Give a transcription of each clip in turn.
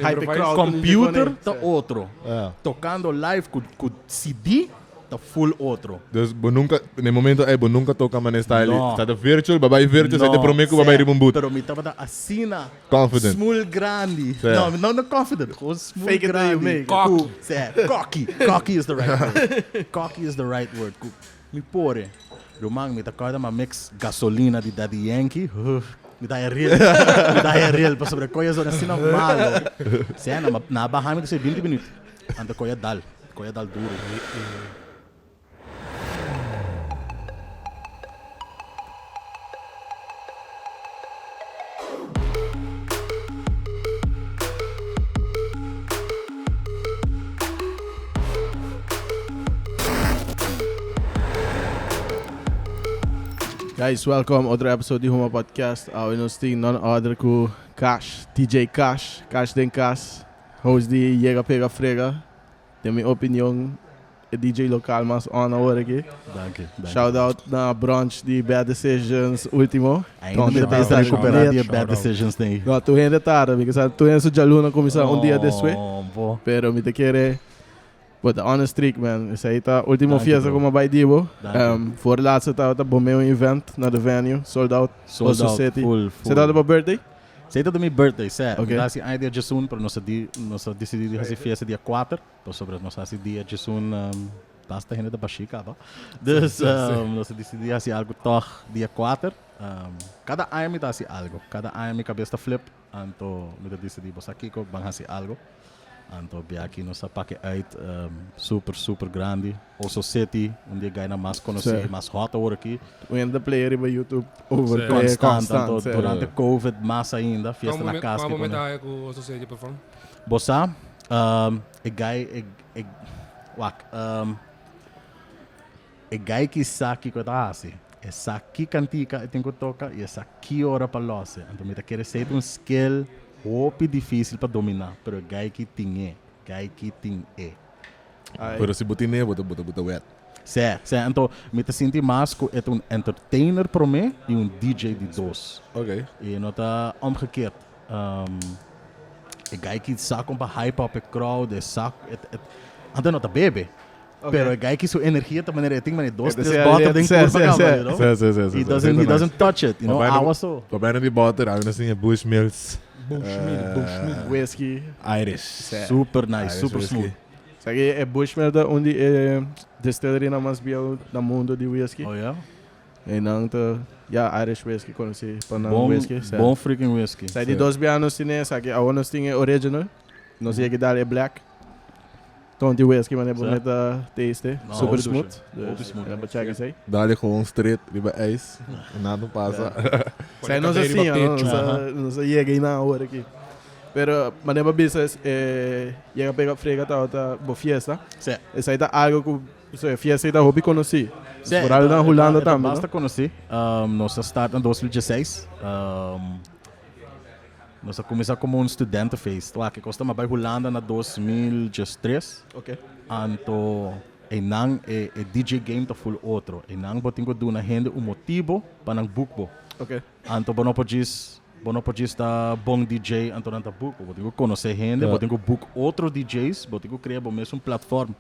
Hype Improvise. crowd. Computer ta Sí. otro. Ja. Tocando live cu cu CD ta full otro. Dus bo nunca, na e momento ey bo nunca toca mane style. No. Sa ta virtual, ba bay virtual, sa No, te prome cu ba bay sè, riba un boot. Pero mi tabata asina Confident. Smul grandi. Sè. No, no, no confident. Gewoon smul Fake it till you grandi. make it. Cocky. Sè, cocky. Cocky is the right word. Cocky is the right word. Cu mi pore. Ruman, mi ta corda ma mix gasolina di Daddy Yankee. Huh. Mi ta haya real. Mi ta haya real pasobra koe a zona asina malo. Sè, na, na baha mi ta sey 20 minuut. Anto koe a dal. Koe a dal duro. Guys, welcome otro episode di Huma Podcast. Awe nos tin none other ku Cash, DJ Cash, Cash den Cas, host di Yega Pega Frega. Den mi opinion e DJ local mas on awor aki. Danki, danki. Shout out na brunch di Bad Decisions ultimo. Ainda mi ta Shout out. recupera di e Shout bad out. decisions den. No, tur hende tarda, because tur hende su djaluna cuminsa un dia despues. Oh, bo. Pero mi ta kere, but the honest trick man, esey ta ultimo Danki, fiesta bro. cu mi a bay di bo. Danki. Voor laatste tabata bo meu event na the venue, sold out. Sold Oso out, City. full, full. Esey tabata bo birthday? Esey ta mi birthday, sè. Ok. Mi ta hasi aña dia djesun, pero nos a di, nos a disidí di hasi fiesta dia kuater, pasobra nos a hasi dia djesun, basta hende ta bashí kaba. Dus nos a disidí di hasi algu tòg dia kuater. Kada aña mi ta hasi algu, kada aña mi kabes ta flip, anto mi ta disidí bo sa kiko, ban hasi algu. Anto biaha nos a pake uit super super grandi. Oso City, un di e gainan mas konosí, Sí. mas hot awor aki. Un hende ta play riba YouTube over Sí. play Constant, constant. anto sí. durante Covid mas ainda, fiesta na kas. Kua ki momento pone. haya ku Oso City perform? Bo sa, e gai, e, e, wak, e gai ki sa kiko e ta hasi. E sa ki kantika e tin ku toka i e sa ki ora pa lose. Anto mi ta kere esei ta un skill hopi dificil pa domina, pero e gai ki tin e, gai ki tin e. Ai. Pero si bo tin e, bo ta bo ta bo ta wet. Sè, sè. Anto mi ta sinti mas ku e ta un entertainer promé i un DJ di dos. Ok. I no ta omgekeerd. E gai ki sa kon pa hype up e crowd, e sa, e, e, anto e no ta bebe. Ok. Pero e gai ki su energia ta manera e tin manera dos, E ta tres sea, bottle den sea, curva sea, caba, sea. you know? Sè, sè, sè, sè, He sè. doesn't, he Nice. doesn't touch it, you know? Papá no- Awa so. Papá no di bottle, a mi no siña Bushmills. Bushmill, Bushmill. Whisky. Irish. Sè. Super nice, Irish super whiskey. smooth. Sa ki e Bushmill ta un di e distillery nan mas bieu na mundo di whisky. Oh yeah? E nan ta, ya, Irish whisky konosí pa nan Bon, whisky. Sè. bon freaking whisky. Sa di Sè. dos bia nos tin e, sa ki awor nos tin e original. Nos yega dal e black. Tonti whisky wanneer bo Sa. met a taste. No, Super hopi smooth. dushi. Hopi Dus, smooth. ja, check esey. Dale gewoon straight riba ijs. Nada no pasa. Zij nos Pone asina, riba no? pecho. Nos a, nos a yega ahí na awor aki. Pero manera bo bisa es, eh, yega pega frega tabata bo fiesta. Sí. Esey ta algo ku, so, e fiesta ta hopi konosí. Sí, Vooral na Hulanda e ta tambe, no? Basta konosí. Nos a start na 2016. Nos a kuminsá komo un studentenfeest. Wak, e kos ta ma bai Hulanda na 2013. Ok. Anto einan e e DJ game ta full otro. Einan bo tin ku duna hende un motibo pa nan boek bo. Ok. Anto bo no por djis bo no por djis ta bon DJ anto nan ta boek bo. Bo tin ku konosé hende, bo tin ku boek otro DJ's, bo tin ku krea bo mes un platform.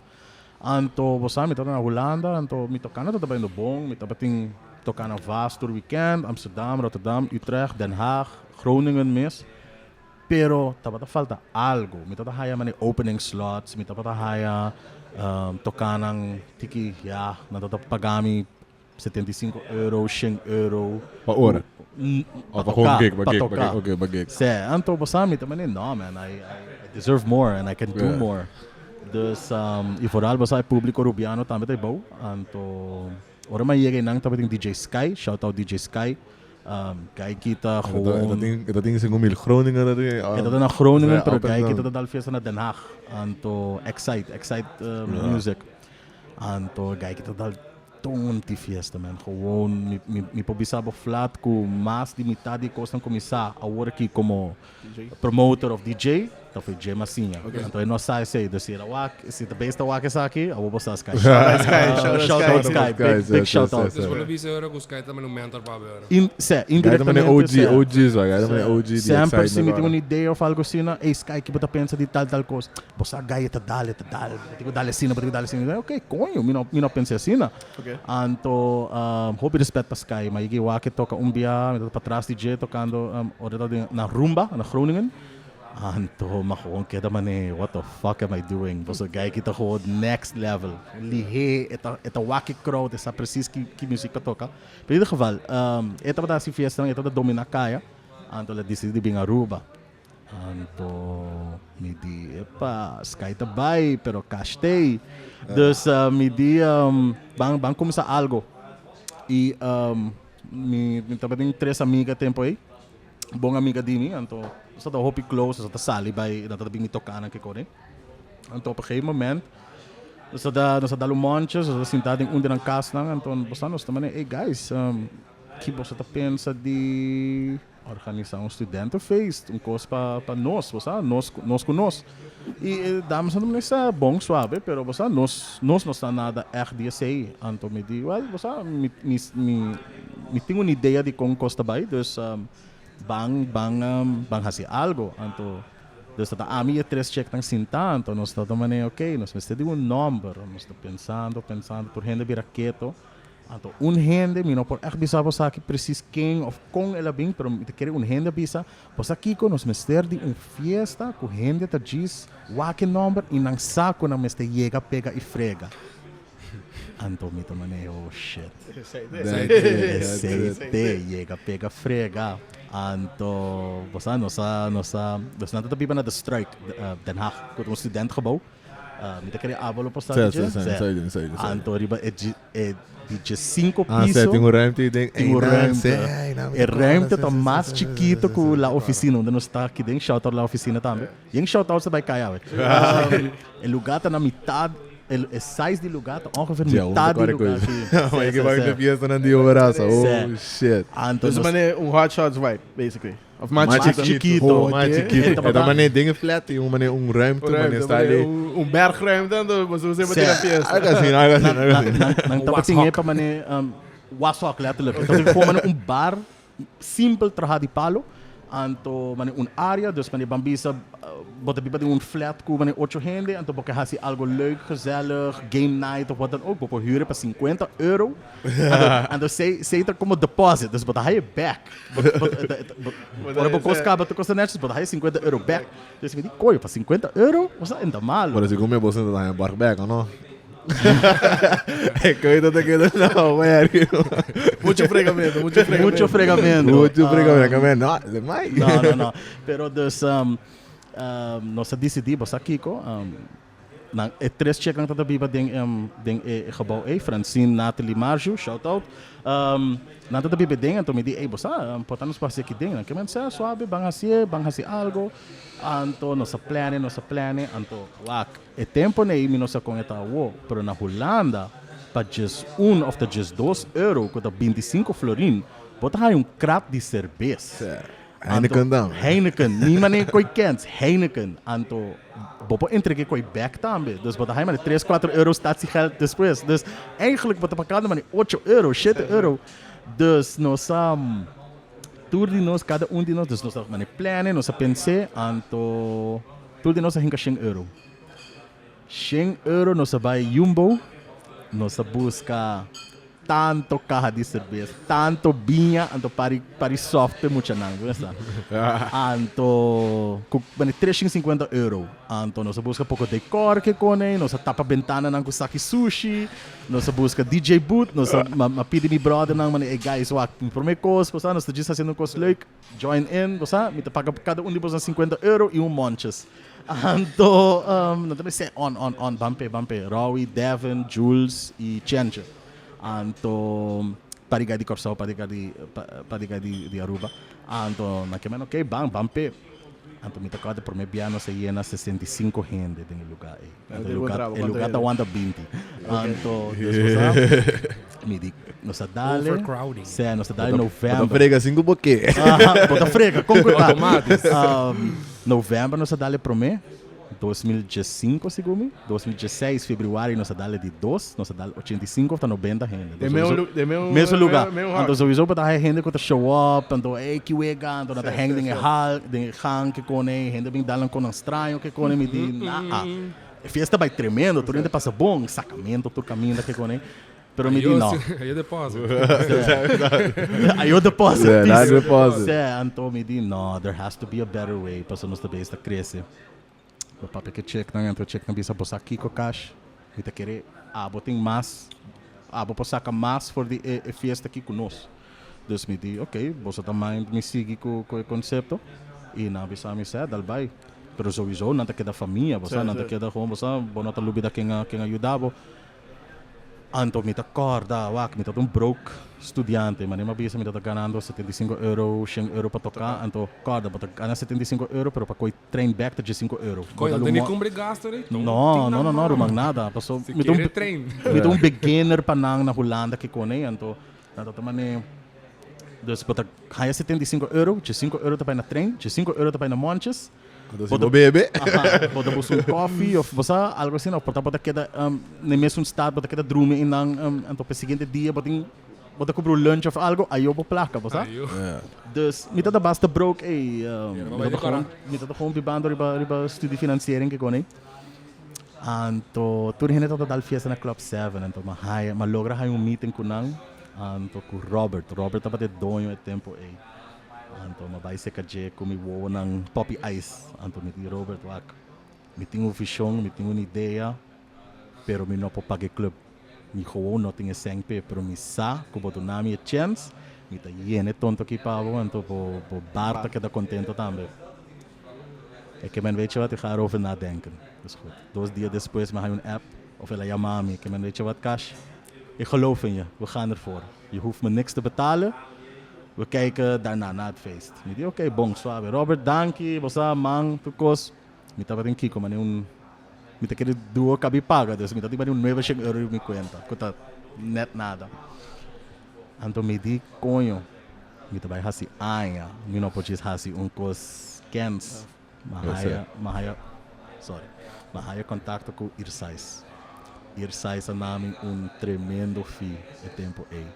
Anto bo sa mi tabata na Hulanda, anto mi tokando tabata bayendo bon, mi tabatin toka na Vaas tur weekend, Amsterdam, Rotterdam, Utrecht, Den Haag, Groningen mes. Pero tabata falta algo, mi tabata haya mane opening slots, mi tabata haya tokanan tiki, ya, nan tabata paga mi 75 euro, shen euro. Pa ora? Pa Of pa gewoon toka, gig, pa pa gig, pa toka. gig, oké, pa gig. Sè, anto bo sa mi ta mane, no man, I, I, I deserve more and I can do Yeah. more. Dus, y vooral bo sa e publico Rubiano tambe ta e bou. Anto, ora mi a yega einan tabatin DJ Sky, shout out DJ Sky. Guy ki ta E ta- e ta gewoon... tin- e ta tin segun mi Groningen dat tin, E ta na Groningen, Ja, pero up and guy ki down. ta dal fiesta na Den Haag. Anto, Excite, Excite Music. Anto, guy ki ta dal Tonti fiesta man, gewoon mi mi mi por bisa bo flat ku mas di mitad di e kosnan kuminsá awor aki komo promoter of DJ Ta foi dje masiña. Anto e no sa esei. Dus si el a wak, si ta bes ta wak esaki, awor bo sa Sky. Shout out Sky, shout out Shout out Sky. Sky, big, big shout out. Dus bo lo bisa ora ku Sky ta manda un mentor pa bo ora. In, se, Guy ta indirectamente mane OG, se. OG zo, guy ta mane OG di Semper si mi excitement tin un ora. idea of algo asina, ey Sky, ki bo ta pensa di tal tal cos? Bo sa guy e ta dal, e ta dal, bo tin ku dal asina, bo tin ku dal asina. Ok, coño, mi no, mi no pensa asina. Anto, hopi respet pa Sky, ma yigi wak e toca un bia, mi ta patras di dje tocando, ora ta den na Rumba, na Groningen. Anto ma gewoon keda mane, what the fuck am I doing? Pasobra guy aki ta gewoon next level. Lihé, e ta e ta wak e crowd, e sa precies ki ki music pa toca. Pero in ieder geval, e tabata haci fiestanan, e tabata domina caya, anto el a dicidi di bin Aruba. Anto mi di, epa, Sky ta bay, pero cash t'ey. Dus mi di, ban ban cuminsa algo. Y mi mi tabatin tres amiga tempo ey. Bon amiga di mi, anto nos ta hopi close, nos ta sali bai, nan ta bin mi toca nan kiko den. Anto op een gegeven moment nos ta nos ta dal un monche, nos ta sinta den un di nan casnan, anto nos ta nos ta mane, ey guys, ki boso ta pensa di organisa un studentenfeest, un cos pa pa nos, bo sa, nos nos cu nos. Y e dames nan ta mane, sa, bon suave, pero bo sa, nos nos no sa nada echt di esey. Anto mi di, well, bo sa, mi mi mi Mi tin un idea di kon kos ta bai, dus ban ban ban hasi algo. Anto dus ta ta ami i e tres cheknan sintá, anto nos ta ta manera ok, nos mester di un nòmber. Nos ta pensando, pensando, tur hende bira keto. Anto un hende, mi no por ègt bisa bo sa aki presis ken òf kon el a bin, pero mi ta kere un hende a bisa, bo sa kiko, nos mester di un fiesta ku hende ta djis wak e nòmber i nan sa ku nan mester yega, pega i frega. Anto mi ta mane, oh shit. Esei te yega pega frega. Anto, bo sa, nos a, nos a, nos nan ta biba na De Struik, Den Haag, ku ta un studentgebouw. Mi ta kere abo lo por sa di dje. Sí, sí, sí. Anto riba e e di diesinco Ah, piso. sí, tin un ruimte ahí den. Tin un Einan, ruimte. sí, einan, mi E ta ruimte kòrda, ta sí, sí, mas sí, sí, chikito sí, ku sí, la sí, oficina unda nos ta aki den. Shout out la oficina tambe. Yen shout outs ta bai kai awe. E lugar ta na mitad, e e size di lugar ta ongeveer Ja, mitad di unda lugar kòrda aki. kois. Maar Sí, ik sí, wou sí. de fiesta nan di overasa. Oh, Sí. shit. Anto Dus nos mane un hot shots vibe, basically. Of mas Mas chiquito. chiquito. Oh, mas chiquito. E tabata- E ta mane dingen flat y un mane un ruimte, Un mane ruimte, sta mane ali. un, un bergruimte, anto boso usa pa Sí. tira fiesta. Algo así, algo así, nan, algo nan, así. nan, nan tabatin e pa mane um, washok letterlijk. E tabatin gewoon mane un bar Simpel traha di palo, anto mane un area, dus mane ban bisa bo ta biba den un flat ku mane ocho hende, anto bo ke hasi algo leuk, gezellig, game night of wat dan ook, bo por huur e pa sinkuenta euro, anto anto esei esei ta komo deposit, dus bo ta haya e bek. Bo bo bo ora bo kos kaba tur kos ta nètjes, bo ta haya sinkuenta euro bek. Dus mi di, koño, pa sinkuenta euro? Bo sa enta malo. Pero si ku mi bo sinta ta haya borg bek, o no? E koe ta keda no, weri. Mucho fregamento, mucho fregamento. Mucho fregamento. Mucho fregamento. Um, no, le mai. No, no, no. Pero dus um, um, nos a decidí, bo sa kiko, um, nan, e tres cheknan ta biba den, um, den e, e gebouw ei, Francine, Nathalie, Marju, shout out. Um, nan ta biba den, anto mi di, ei, bo sa, um, por ta nos por hasi aki den. Nan ke men sa, suave, ban hasié, ban hasi algo. Anto nos a plane, nos a plane, anto wak. E tempo nei mi no sa kon e ta awo, pero na Hulanda pa djes un of ta djes dos euro ku ta bintisinko florin bo ta haña un krat di serbes. Heineken dan. Heineken, ni manera koi kens, Heineken. Anto bo por entrega e koi bek tambe, dus bo ta haña manera tres kuater euro statiegeld despues. Dus eigenlijk bo ta pagando manera ocho euro, shete euro. Dus nos a tur di nos, kada un di nos, dus nos a manera plane, nos a pens'é, anto. Tur di nos a hinka shen euro. Shen euro nos a bai Jumbo, nos a buska tanto kaha di serbes, tanto biña, anto pari pari soft p'e muchanan, bo sa. Anto ku bani tres shen sinkuenta euro. Anto nos a buska poko dekor ke kone, nos a tapa bentananan ku saki sushi, nos a buska DJ booth, nos a ma pidi mi brothernan mane, ey guys wak mi prome kos, bo sa, nos ta djis hasiendo un kos leuk. Join in, bo sa, mi ta paga kada un di boso 50 euro i un monches. Anto, um, nan ta mester on, on, on, ban p'e, ban p'e. Rowie, Devin, Jules i Chenche. Anto, pariga di Kòrsou, pariga di, pariga di, di Aruba. Anto, nan ke men, ok, ban, ban p'e. Anto mi ta kòrda promé bia nos a yena 65 hende den e lugá ei. Anto e lugá, e lugá ta wanta binti. Anto, dus bo sa, mi di, nos a dale. Overcrowding. Sè, nos a dale Bo ta novèmber. frega sin ku bo ke. Aha, bo ta frega, kon ku ta? Automatisch. November nos a dal e prome, 2015 segun mi, 2016 februari nos a dal e di dos, nos a dal 85 of ta 90 hende. Den meun lu- den meun- Mesun lugar. meun- meun hak. Anto sowieso bo ta haya hende ku ta show up, anto ey ki wega, anto nan ta Sí, hang sí, den e sí. hal, den e gang ke kone, hende bin dal nan kon nan straño ke kone, mi di naa. E fiesta bai tremendo, tur hende pasa bon, sakamento tur kaminda ke kone. Pero mi di no. Ayo deposit. Ayo deposit. Yeah, that deposit. Sí, anto mi di no, there has to be a better way pasobra nos ta bes ta crece. Bo papia ke check nan, anto check nan bisa bo sa kiko cash. Mi ta kere abo tin mas, abo por saca mas for di e fiesta aki cu nos. Dus mi di ok, boso ta mind mi sigui cu e concepto? Y nan a bisa mi sè, dal bay. Pero sowieso nan ta keda famia, bo sa, nan ta keda gewoon, bo sa, bo no ta lubida ken a ken a yuda bo. Anto mi ta kòrda, wak, mi tabata un broke studiante, manera mi a bisa mi tabata ganando 75 euro, shen euro pa toká, anto kòrda bo ta gana 75 euro pero pa koi trein bèk ta 15 euro. Bo Koño, ta no teni lumo- kumbre gasto rei? No, no, no, no, ruman, nada. Paso Si mi ta un kere trein. mi ta un beginner pa nan na Hulanda ke kone, anto nan tabata mane, dus bo ta haya 75 euro, 15 euro ta bai na trein, 15 euro ta bai na Monches, Anto si bo bebe. Aha, bo ta busca un koffie of bo sa algo asina, of por ta bo ta keda na e mesun stad, bo ta keda drumi einan, anto pa e siguiente dia bo tin, bo ta cumpra un lunch of algo, ayo bo placa, bo sa. Ayo. Dus mi ta ta basta broke ey, no mi bai ta ta decora. gewoon, mi ta ta gewoon bibando riba riba studiefinanciering ke con ey. Anto tur hende ta ta dal fiesta na Club Seven, anto mi a haya, mi a logra haya un meeting cu nan, anto cu Robert, Robert tabata e doño e tempo ey. Anto mi a bai seka dje ku mi wowonan poppy ice. Anto mi di Robert, wak, mi tin un vishon, mi tin un idea, pero mi no por paga e club. Mi gewoon no tin e sèn p'e, pero mi sa ku bo duna mi e chèns, mi ta yena e tonto aki pa bo, anto bo bo bar ta keda kontento tambe. E ke men weet je wat, ik ga erover nadenken. Dus goed, dos dia despues mi haña un app, of el a yama mi, ke men weet je wat Kash, ik geloof in je, we gaan ervoor. Je hoeft me niks te betalen. We kijken daarna, na het feest. Mi di, oké, bon, suave. Robert, danki, bo sa, man, tur kos. Mi tabatin kiko, mane un, mi ta kere duo kabi paga, dus mi ta tin mane un nuebe shen euro riba mi kuenta, ku ta net nada. Anto mi di, koño, mi ta bai hasi aña, mi no por djis hasi un kos kens. Mi haya, mi haya, sorry, mi haya kontakto ku Irsais. Irsais a nami un tremendo fee e tempo ei.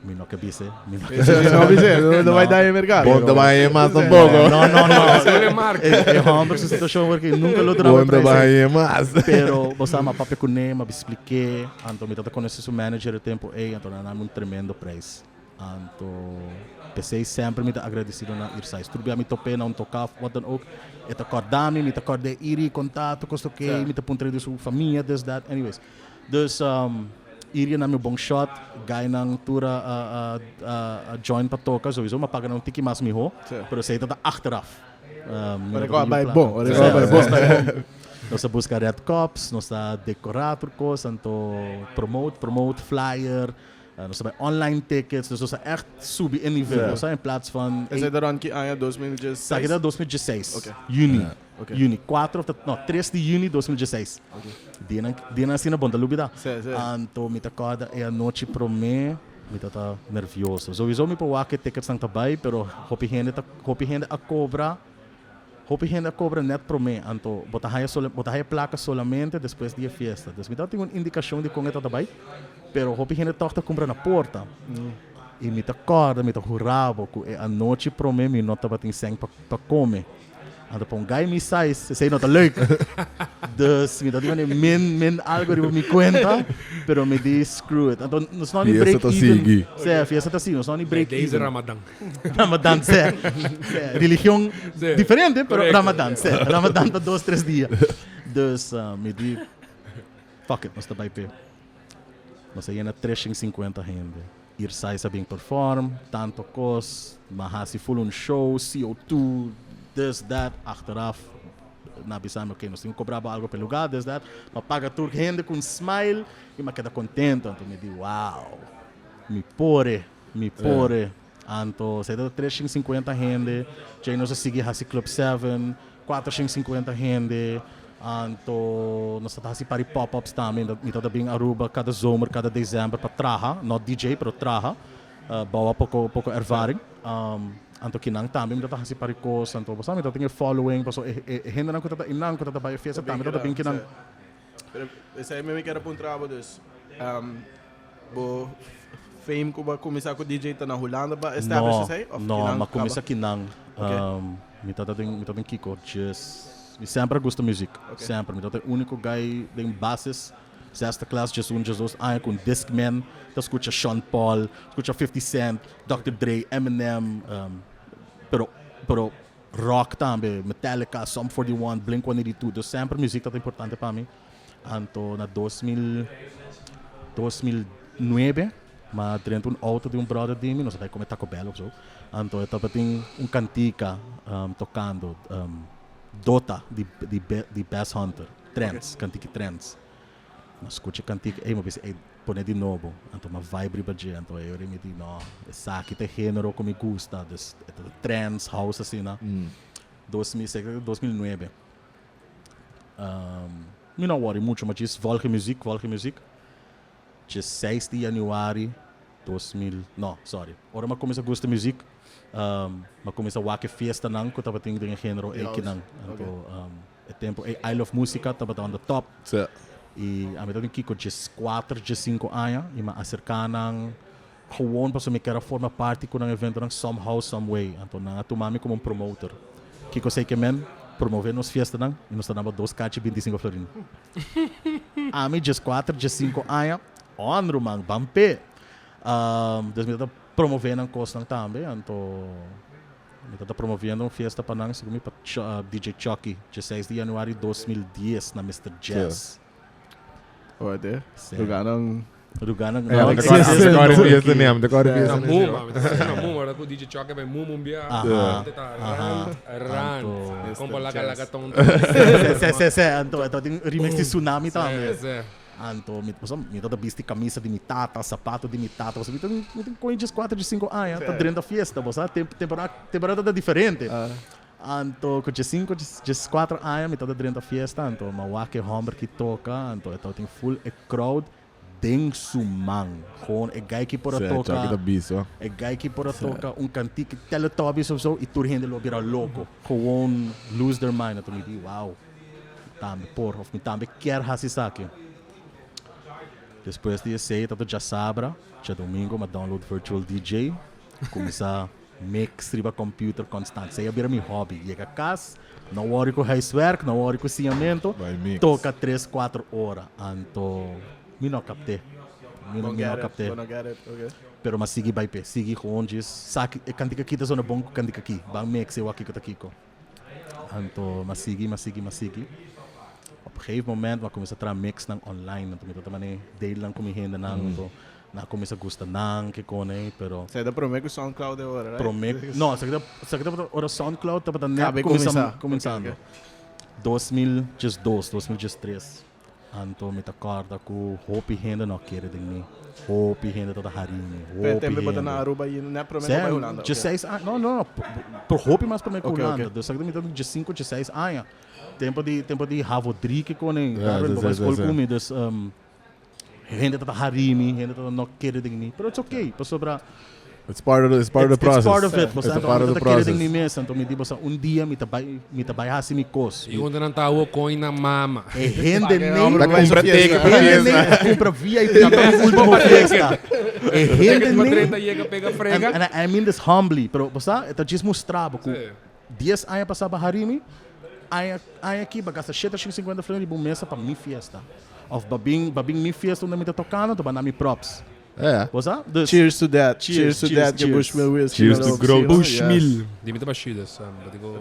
Mi no ke bis'e, mi no ke Mi no bis'e, no no bai daña e merkado. Bon ta baña mas tampoco. No, no, no. Solo marca. E homber su situacion porque nunca lo drama Bon ta prijs. baña mas. Pero bo sa, m'a papia kuné, m'a splik'é, anto mi tabata konosé su manager e tempo ei, anto nan a nami un tremendo prijs. Anto p'esei semper mi ta agradecido na Irsais. Tur bia mi top'é na un toká of wat dan ook, e ta kòrda mi, mi ta kòrd'é Iri, konta tur kos oké, mi ta puntra di su famia, this, that, anyways. Dus Iri a na mi un bon shot, guynan tur a a a join pa toka, sowieso mi a paga nan un tiki mas mihó, pero esei ta ta achteraf. Mi no Ora ku a ta bai yu bon, plaka. ora ku a bai bon. Nos ta buska red cups, nos ta dekorá tur kos, anto promote, promote, flyer, Nos ta bai online tickets, dus nos a echt subi e nivel, bo sa, in plaats van. Esei ta rond ki aña? 2016? Esaki ta 2016, juni, juni, cuatro of ta, no, tres di juni 2016. Dianan, dianan asina bon ta lubida. Anto mi ta corda e anochi prome, mi ta nervioso. Sowieso mi por wak e ticketsnan ta bai, pero hopi hende ta, hopi hende a cobra. Hopi hende a cobra net prome, anto bo ta haya sola, bo ta haya placa solamente despues di e fiesta. Dus mi tabata tin un indicacion di con e tabata bay, pero hopi hende toch ta cumpra na porta. Y mi ta corda, mi ta hura bo cu e anochi prome mi no tabatin cen pa pa come. Anto pa un guy mi size, esey no ta leuk. Dus mi ta tin mane min min algo riba mi cuenta, pero mi di screw it. Anto nos no ni Fiesta break ta even. sigui. Sí, fiesta ta sigui, nos no ni break Deze even. Ramadan. Ramadan, sè. Sè, religion Sí. diferente, pero Correcto. Ramadan, sè. Ramadan ta dos, tres dia. Dus uh, mi di, fuck it, nos ta bai pe. Nos a yena 350 hende. Irsai sa bin perform, tanto kos, ma hasi full un show, CO2, this, that, achteraf. Na bisa mi, ok, nos tin ku kobra bo algo pe lugar, this, that. Ma paga tur hende ku un smile i ma keda kontento. Anto mi di, wow, mi pore. Mi pore. Anto esei ta 350 hende. Djei nos a sigui hasi Club Seven, 450 hende. Anto nos ta hasi par di pop-ups tambe. Mi ta bin Aruba kada zomer, kada december pa traha. No DJ, pero traha. Bou a poko poko ervaring. Anto kinan tambe mi ta hasi par di kos, anto bo sa mi ta tin e following, paso e e hendenan ku ta ta einan ku ta ta bai e fiesta tambe ta ta bin kinan. Pero esei mi kier a puntra bo dus, bo fame ku bo a kuminsá ku DJ ta na Hulanda bo a establish esei of kinan kaba? No, mi a kuminsá kinan. Mi ta ta den mi ta den kiko djes mi semper a gusta muzik, semper. Mi ta ta e uniko guy den basis. Zesde klas, djesun, djesdos aña ku un Discman ta skucha Sean Paul, skucha 50 Cent, Dòkter Dre, Eminem, pero pero rock tambe, Metallica, Sum 41, Blink 182, dus semper muzik tabata importante pa mi. Anto na 2000, 2009 m'a drenta un auto di un brother di mi, nos a bai come Taco Bell of zo, anto e tabatin un kantika tokando, Dota di di Bass Hunter. Trends, kantiki trends. Mi a skucha e kantiki ey, mi a bisa ey pone di nobo. Anto mi a vibe riba dje, anto e ora mi di no, esaki ta e genero ku mi gusta. Dus e ta trends, house asina. 2000, seki ta 2009. Mi no a wori mucho, mi a djis volg e muzik, volg e muzik. Dje seis di januari 2000, no, sorry. Ora mi a kuminsá gusta muzik, mi a kuminsá wak e fiestanan ku tabatin den e genero ey kinan. Anto E tempo ei I Love Musica tabata on the top. Sí. I ami tabatin kiko dieskuater, diesinku aña i mi a aserká nan gewoon pasobra mi ker a forma parti ku nan eventonan somehow, some way. Anto nan a tuma mi komo un promoter. Kiko esei ke men? Promové nos fiestanan i nos ta daba dos kachi bintisinku florin. Ami dieskuater, diesinku aña, on ruman, ban p'e. Dus mi tabata promové nan kosnan tambe, anto. Mi ta ta promoviendo un fiesta pa nan, segun mi pa DJ Chucky, dieseis di januari 2010 na Mister Jazz. Oye, lugarnan. Lugarnan. No, mi ta kòrda e fiesta ne, mi ta kòrda e fiesta ne. Na Muma, mi ta na Muma, ora ku DJ Chucky bai Muma un bia, ante ta rand, rand. Kon pa laga laga ton. Se, se, se, anto tin remix di Tsunami tambe. Se, se. Anto mi pasobra mi tabata bisti camisa di mi tata, sapato di mi tata, pasobra mi ta mi ta con diescuater, diescinco aña ta drenta fiesta, bo sa, temporada temporada ta diferente. Anto cu diescinco, diescuater aña mi tabata drenta fiesta, anto mi a wak e homber ki toca, anto e tabatin full e crowd den su man. Gewoon e guy ki por a toca, e guy ki por a toca un cantica Teletubbies of zo y tur hende lo a bira loco. Gewoon lose their mind. Anto mi di, wow. Mi tambe por of mi tambe kier hasi esaki. Despues di esey ta djasabra, djadomingo mi a download Virtual DJ, cuminsa mix riba computer constant. Esey a bira mi hobby. Yega cas, no worry cu huiswerk, no worry cu siñamento, toca tres, cuatro ora. Anto mi no capte. Mi no capte. Pero mi a sigui bay pe, sigui gewoon djis sa e cantica aki ta zona bon cu cantica aki, ban mix e wak kico ta kico. Anto m'a sigui, m'a sigui, m'a sigui. Op un gegeven moment m'a cuminsa traha mixnan online. Anto mi tabata mane dealnan cu mi hendenan. Anto nan a cuminsa gusta nan, ke con ei, pero. Esaki ta prome cu Soundcloud e ora, right? Prome, no, esaki ta, esaki tabata ora Soundcloud tabata net cuminsa, cuminsando. 2012, 2013. Anto mi ta kòrda ku hopi hende no a kere den mi. Hopi hende tabata hari mi. Pero e Hopi tempu bo ta na hende. Aruba i net promé ku bai Hulanda? Sè, dieseis aña. No, no, no. Pero hopi mas promé ku Oké, Hulanda. oké. Dus esaki mi ta diesinku, dieseis aña. Tempu di, tempu di havo drie ke kone. Ja, Darwin, sí, bo bai sí, skol sí. ku mi. Dus hende tabata hari mi, hende tabata no kere den mi. Pero it's okay, pasobra It's part of the, it's part of the it's process. part of it. Bo It's sa, a part of mi the ta kere den process. mi mes. Anto mi di, bo sa, un dia mi ta bai, mi ta bai hasi mi kos. I unda nan ta awo koi nan mama. E hende nei. Ta kumpra teken pa Hende nei fiesta. ta kumpra VIP pa e ultimo fiesta. E hende Ticket pa nei. 30 yega pega frega. And I mean this humbly, pero bo sa, e ta djis mustra bo ku Sí. 10 aña pasá bo hari mi, aña aña aki bo gasta shete shen sinkuenta florin riba un mesa pa mi fiesta. Of bo bin bo bin mi fiesta unda mi ta tokando, ta bo na mi props. Ja. Bo sa? Dus, Cheers to that. Cheers, Cheers, to cheers, that. cheers. Bushmill whiskey. Cheers to growth. Bushmill. Di mi ta bashi dus, but ik go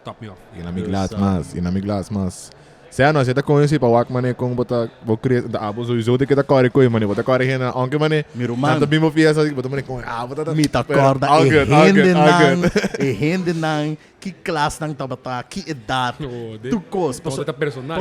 top me off. I na mi glas mas, i na mi glas mas. Sea no, si ta conoci pa wak mane con bo ta bo cre da abo sowieso de que ta kore koe mane, bo ta kore hende aunque mane Mi ruman. nan ta bin bo fiesta bo ta mane con ah bo ta ta Mi ta pero korda all e good, all good, all hendenan, good. e hendenan, ki klas nan tabata, ki edat, Oh, de- tur kos. Todo ta personal.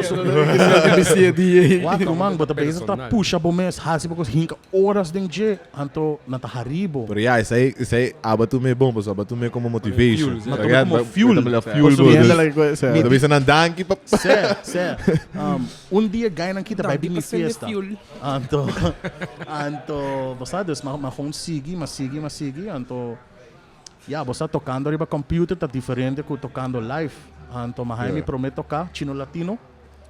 Wak ruman, bo ta bezig ta Personal. pusha bo mes, hasi bo kos, hinka horas den dje, anto nan ta hari bo. Pero ya, esei, esei aba tu me bon, pasobra aba tu me como motivation. Fuel, sí. Ma tuma como fuel. Ta fuel Pasobra bo. mi Dus, mi ta bisa nan danki pa. Sè, sè. Un dia gainan kita bai Danki bin mi pa sende fiesta. fuel. Anto, anto, bo sa, dus ma, ma gewoon sigui, ma sigui, ma sigui, anto. Ya, bo sa tocando riba computer ta diferente cu tocando live. Anto mi haña mi prome toca Chino Latino.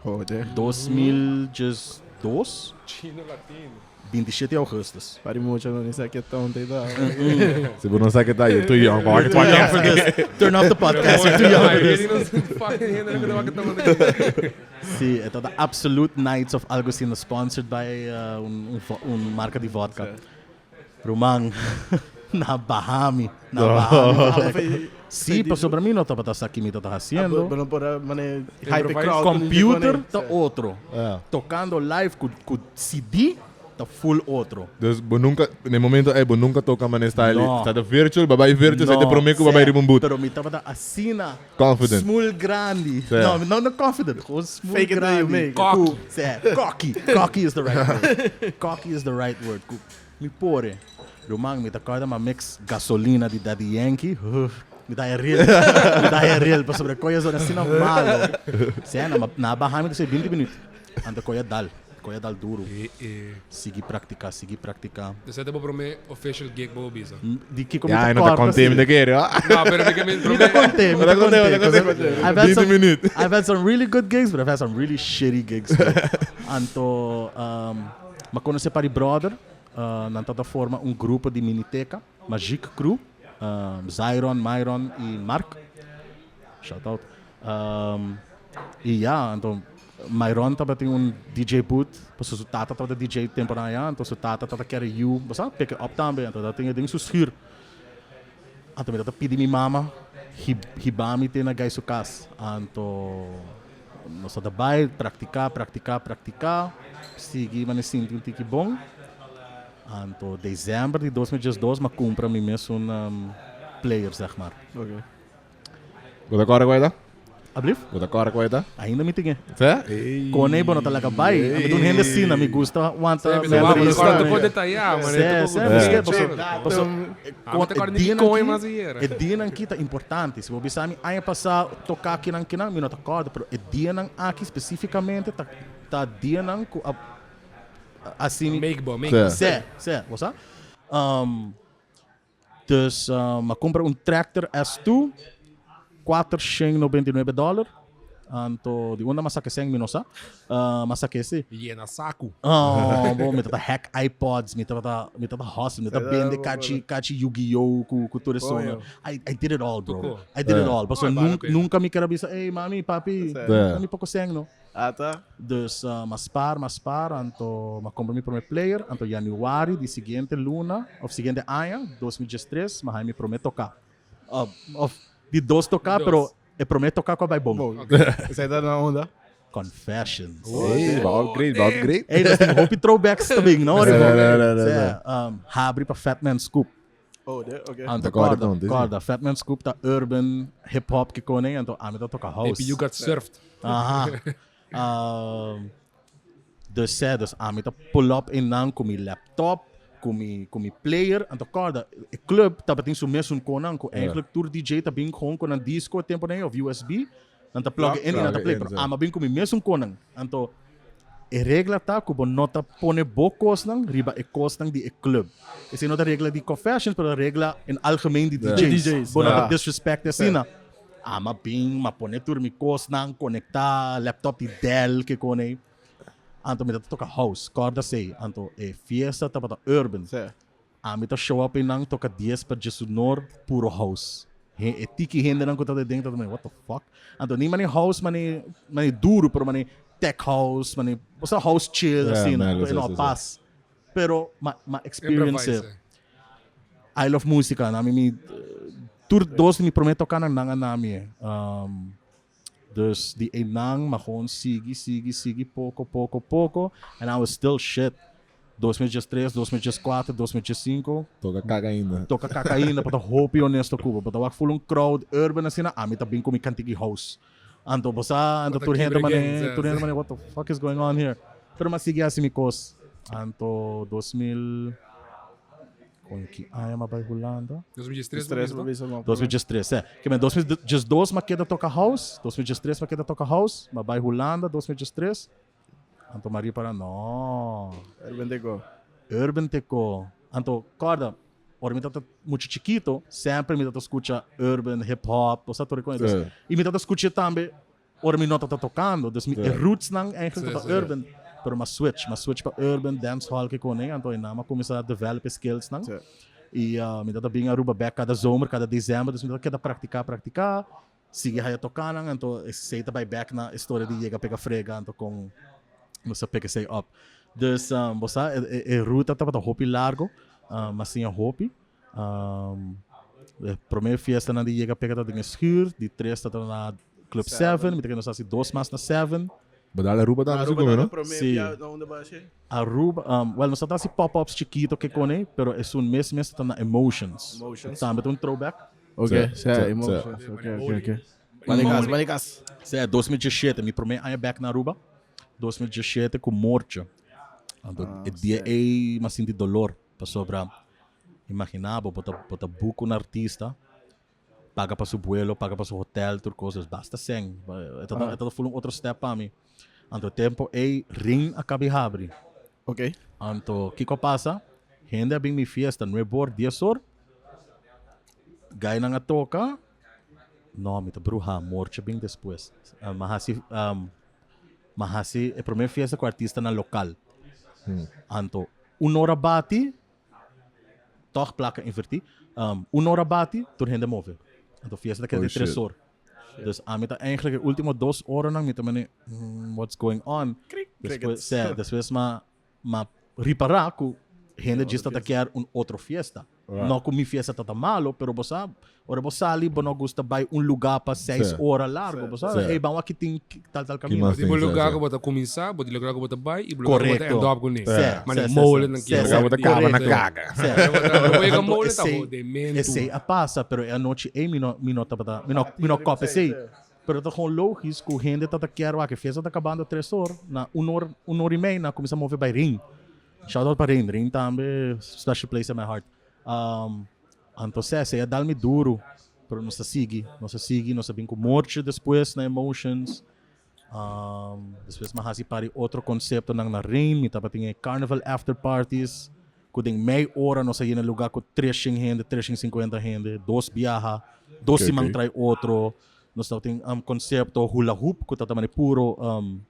Joder. 2012. Chino Latino. 27 augustus. Pari mucha no ni sa ke tonto y ta. Si bo no sa ke ta, you're too young pa wak e Too young for podcast. this. Turn off the podcast, you're too young for this. Fucking hende ku ta wak e tonto. Sí, e ta the Absolute Nights of algo asina, sponsored by un, un marca di vodka. Ruman, na Bahami, na Bahami. Sí, pasobra mi no tabata sa ki mi tabata haciendo. Bo no por a mane hype e crowd. Computer ta otro. Tocando live cu cu CD ta full otro. Dus bo nunca, na e momento ey bo nunca toca mane style. No. Ta virtual, babay virtual, sa te prome cu babay riba un boot. Pero mi tabata asina. Confident. Smul grandi. Sí. No, no, no confident. Gewoon smul Fake it till you grandi. make it. Cocky. Sí, cocky. Cocky is the right word. Cocky is the right word. Ku mi pore. Ruman, mi ta corda ma mix gasolina di Daddy Yankee. Huh, mi ta haya real. Mi ta haya real. Pasobra koe a zona asina malo. Sí, na, na baha mi ta say 20 minuut. Anto koe a dal. Koe a dal duro. Eh, eh. Sigui practica, sigui practica. Dus e ta bo prome official gig bo bisa. Di kiko mi Ja, ta e no ta corta contem si. de kere, hoor. No, pero mi ke mi Mi prome. ta conté, mi ta conté, conté. mi ta conté. I've had 20 some, minuut. I've had some really good gigs, but I've had some really shitty gigs too. Anto, um, m'a conoce pari brother, uh, nan tata forma un grupo di miniteca, Magic Crew, um, Zyron, Myron y Mark. Shout out. Um, y ja, anto Myron tabatin un DJ booth, pasobra su tata tabata DJ temponan aya, anto su tata tabata kere yu, bo sa, pick it up tambe, anto ta tin e den su schuur. Anto mi tata pidi mi mama hiba mi te na gai su cas. Anto nos tata bai, practica, practica, practica, sigui mane sinti un tiki bon. Anto december di 2012 m'a cumpra mi mesun player, zeg maar. Okay. Bo ta kòrda ku e ta? Ablief? Bo ta kòrda ku e ta? Ainda mi tin e. Sè? Kone bo no ta laga bai. Ami ta un hende asina, mi gusta wanta Sè, mi ta wak, memories. bo ta kòrda detayá, man. Sè, sè, paske, paso, paso, Ami ta kòrda e ni dianan koi ki, mas ayera. e dianan ki ta importante. Si bo bisa mi aña pasá toká kinan kinan, mi no ta kòrda, pero e dianan aki spesífikamente ta ta dianan ku a hasi mi. Make bo, make bo. Sè, sè, bo sa? Dus m'a cumpra un tractor S2, 499 dollar. Anto di unda m'a saca esei mi no sa. M'a saca esei. Yena sacu. Oh, bo, mi tabata hack iPods, mi tabata, mi tabata hustle, mi tabata bende cachi, cachi Yu-Gi-Oh cu, cu tur e sono. I, I did it all, bro. I did it all. Pasobra nunca, nunca mi kier a bisa, ey, mami, papi, dami poco cen, no. Ata. Dus m'a spaar, m'a spaar, anto m'a compra mi prome player, anto januari di siguiente luna, of siguiente aña, 2013, m'a haña mi prome toca. Of di dos toca, pero e prome toca cu a bay bon. Bon. Esei ta na unda? Confessions. Ey, ba upgrade, ba upgrade. Ey, nos tin hopi throwbacks ta bin, no? Nee, nee, nee, nee, Sea, habri pa Fat Man Scoop. Oh, de, oké. Anto Corda, corda, don, corda, Fat Man Scoop ta urban hip hop ki koning, anto ami ta toca house. Maybe you got served. Aha. Um, dus sê, dus ami ta pull up innan ku mi laptop, ku mi, ku mi player. Anto corda, e club tabatin su mesun konan, ku eigenlijk tur DJ ta bin gewoon ku nan disco e tempo nei, of USB. Nan ta plug in i nan ta play, pero ama bin ku mi mesun konan. Anto e regla ta ku bo no ta pone bo kosnan riba e kosnan di e club. Esei no ta regla di Confessions, pero ta regla in algemeen di DJ's. Bo no ta disrespect asina. Ama bin, m'a pone tur mi kosnan, konektá laptop di Dell ke kone. Anto mi ta toka house, kòrda esei. Anto e fiesta tabata urban. Ami ta show up einan toka dies pa djesunor puro house. He e tiki hendenan ku ta den ta mane what the fuck. Anto ni mane house mane mane duru pero mane tech house mane osea house chill Yeah, asina. melo, Anto e sí, no a sí, sí. pas. Pero ma ma experience Improvise. I love musica. Nami mi tur dos di mi prome tokanan nan a nami e. Um, dus di einan ma gewoon sigui sigui sigui poko poko poko and I was still shit. 2013, 2014, 2015. Toka kaka ainda. Toka kaka ainda, pa ta hopi honesto ku bo. Pa ta wak full un crowd urban asina, ami ta bin ku mi kantiki house. Anto bo sa, anto tur hende mane, tur hende mane, what the fuck is going on here? Pero m'a sigui hasi mi kos. Anto 2000, kon ki aña m'a bai Hulanda? 2013 bo bisa no? 2013, sè. Ke men 2012 m'a keda toka house, 2013 m'a keda toka house, m'a bai Hulanda 2013. Anto Maria para, no. Urban Teco. Urban Teco. Anto, corda. Ora mi tabata mucho chikito, semper mi tabata scucha urban, hip hop, bo sa tur e cosa. Dus, y mi tabata scucha tambe ora mi no tabata tocando. Dus mi, e rootsnan eigenlijk tabata urban. Pero m'a switch, m'a switch pa urban, dancehall ke kone, anto einan m'a cuminsa develop e skillsnan. Y mi tabata bin Aruba bek cada zomer, cada december, dus mi tabata keda practica, practica, sigui haya tocanan, anto esey ta bay bek na e storia di yega pega frega, anto con nos a pick esey up. Dus bo sa e ruta tabata hopi largo, m'a siña hopi. E prome fiestanan di yega pega ta den e schuur, di tres ta na Club Seven, mi ta kere nos hasi dos mas na Seven. Bo dal Aruba tambe Aruba segun, ta no? prome Sí. bia na unda bo haci? Aruba, well nos ta hasi pop-ups chikito ke kone, pero esun mes mes ta na Emotions. Emotions. Tambe ta un throwback. Ok, Sí, sí, sí, Emotions. Ok, ok, ok. Bani kas, bani kas. Sí, 2017, mi prome aña bek na Aruba, 2017 ku Moortje. Anto e dia ei mi a sinti dolor, pasobra imagina bo, bo ta bo ta book un artista, paga pa su buelo, paga pa su hotel, tur kos, dus basta sèn. E ta e ta ful un otro step pa mi. Anto e tempo ei Rin a kabi habri. Ok. Anto kiko a pasa? Hende a bin mi fiesta nuebe or, dies or, gainan a toka, no mi ta bruha, Moortje bin despues. Mi a hasi Mi a hasi e prome fiesta ku artistanan lokal. Anto un ora bati, tòg plaka invertí, un ora bati tur hende move. Anto fiesta ta keda di tres or. Dus ami ta eigenlijk e ultimo dos oranan mi ta mene, what's going on? Despues, sè, despues mi a ripará ku hende djis ta ta kier un otro fiesta. No ku mi fiesta ta ta malo, pero bo sa, ora bo sali bo no gusta bai un lugá pa seis ora largo. Bo sa, hey, ban wak tin tal tal kaminda. Di bo lugá ku bo ta kuminsá, bo di lugá ku bo ta bai i bo lugá ku bo ta end up kuné. Mane mole nan kia. Lugá bo ta kaba na kaga. Bo yega mole ta hodementu. Esei a pasa, pero e anochi ei mi no mi no tabata mi no mi no kòp esei. Pero ta gewoon logis ku hende ta ta kier wak e fiesta ta kabando tres or, na un or un or i mei nan a kuminsá move bai ring. Shout out pa Rin, Rin tambe special place in my heart. Um, anto sè, esei a dal mi duru, pero nos a sigui, nos a sigui, nos a bin ku Mortje despues na Emotions. Um, despues mi a hasi par di otro konseptonan na Rin, mi tabatin e carnival after parties, ku den mei ora nos a yena lugá ku treshen hende, treshen sinkuenta hende, dos biaha, dos Ok, siman ok. trai otro. Nos tabatin um konsepto hula hoop ku tabata mane puro um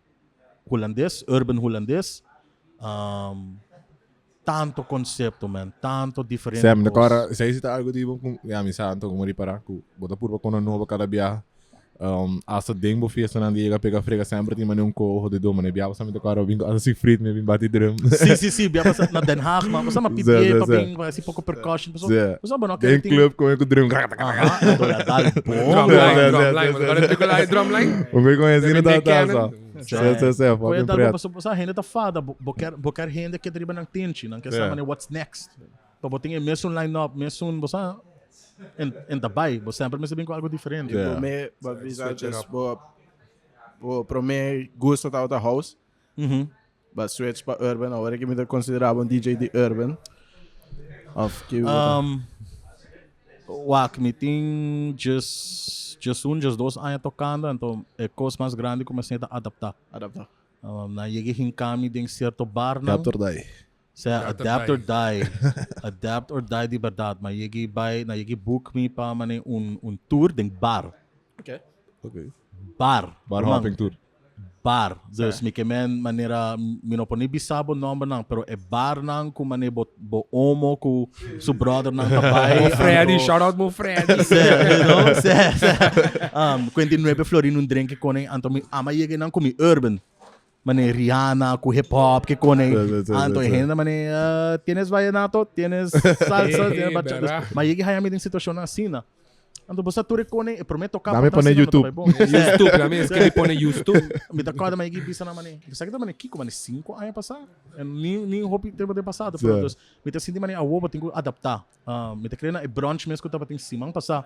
Hulandes, urban hulandes. Um, tanto concepto, man. Tanto diferente Sam, cos. agora, sei se tá algo tipo, com, ja, mi sa, anto como reparar, ku bota purba com novo cada biaha. Um, hasta den bo fiesta nan diega pega frega sempre tin mane un cojo de do mane biaha sa mi tocar bin hasta si frit me bin bati drum. Sí, sí, sí. Bia pasa na Den Haag, man. Pasa ma Zé, PPA zé, pa zé. bin, pa hasi poco percussion. Paso, Zé. paso, bueno, Den tin- club con ku drum. Aha, anto la dal bom. Drumline, Zé, zé, drumline. zé, Agora zé. tem que lá drumline. O meu conhecido Nick tá tá Cannon. só. Zé, zé, zé, Koe fucking dal preto. paso, paso, hende ta fada. Bo, bo quer, bo quer hende que driba nang tenchi, nang que Zé. sa mane what's next. Pa bo tin e mesun line-up, mesun, bo sa, en, en ta bai. Bo sempre mester bin cu algo diferente. Zé. Prome, bo bisa Switch it antes, up. bo, bo prome gusto tabata house. Mhm. Ba switch pa urban, awor ki mi ta considera bo un DJ di urban. Of ki bo ta? Um, wak, mi tin just, just un, just dos aña tocando, anto e cos mas grandi cu mi a siña ta adapta. Adapta. Um, nan yega hinca mi den cierto barnan. Adapt or die. Sea, Adapt or adapt or die. Adapt or die di berdad. Ma yega bai, nan yega book mi pa mane un, un tour den bar. Okay. Okay. Bar. Bar Ruman, hopping tour. Bar. Dus mi ke men manera, mi no por ni bisa bo nombernan, pero e barnan ku mane bo, bo omo ku su brothernan ta bai. Mo Freddy, anto- shout out mo Freddy. Sè, you know, sè, sè. Um, 49 florin un drink kone, anto mi ama yega nan ku mi urban. Mane Rihanna ku hip hop ke kone. Sè, sè, sè, Anto sè, e sè. hende mane, uh, tienes vallenato, tienes salsa, tienes bachata. Berá. Ma yega haya mi den situashonnan asina. Anto bo sa tur e kone, e prome toka Dame por pone asina no ta YouTube. bai bon. Sè. YouTube, na mi es que pone YouTube. Mi ta korda ma yegi bisa na mane. Sa ki ta mane kiko mane 5 aña pasá? En ni ni hopi tempo den pasado, pero Sè. dus mi ta sinti mane awo bo tin ku adaptá. Ah, mi ta kere na e brunch mes ku tabatin siman pasá.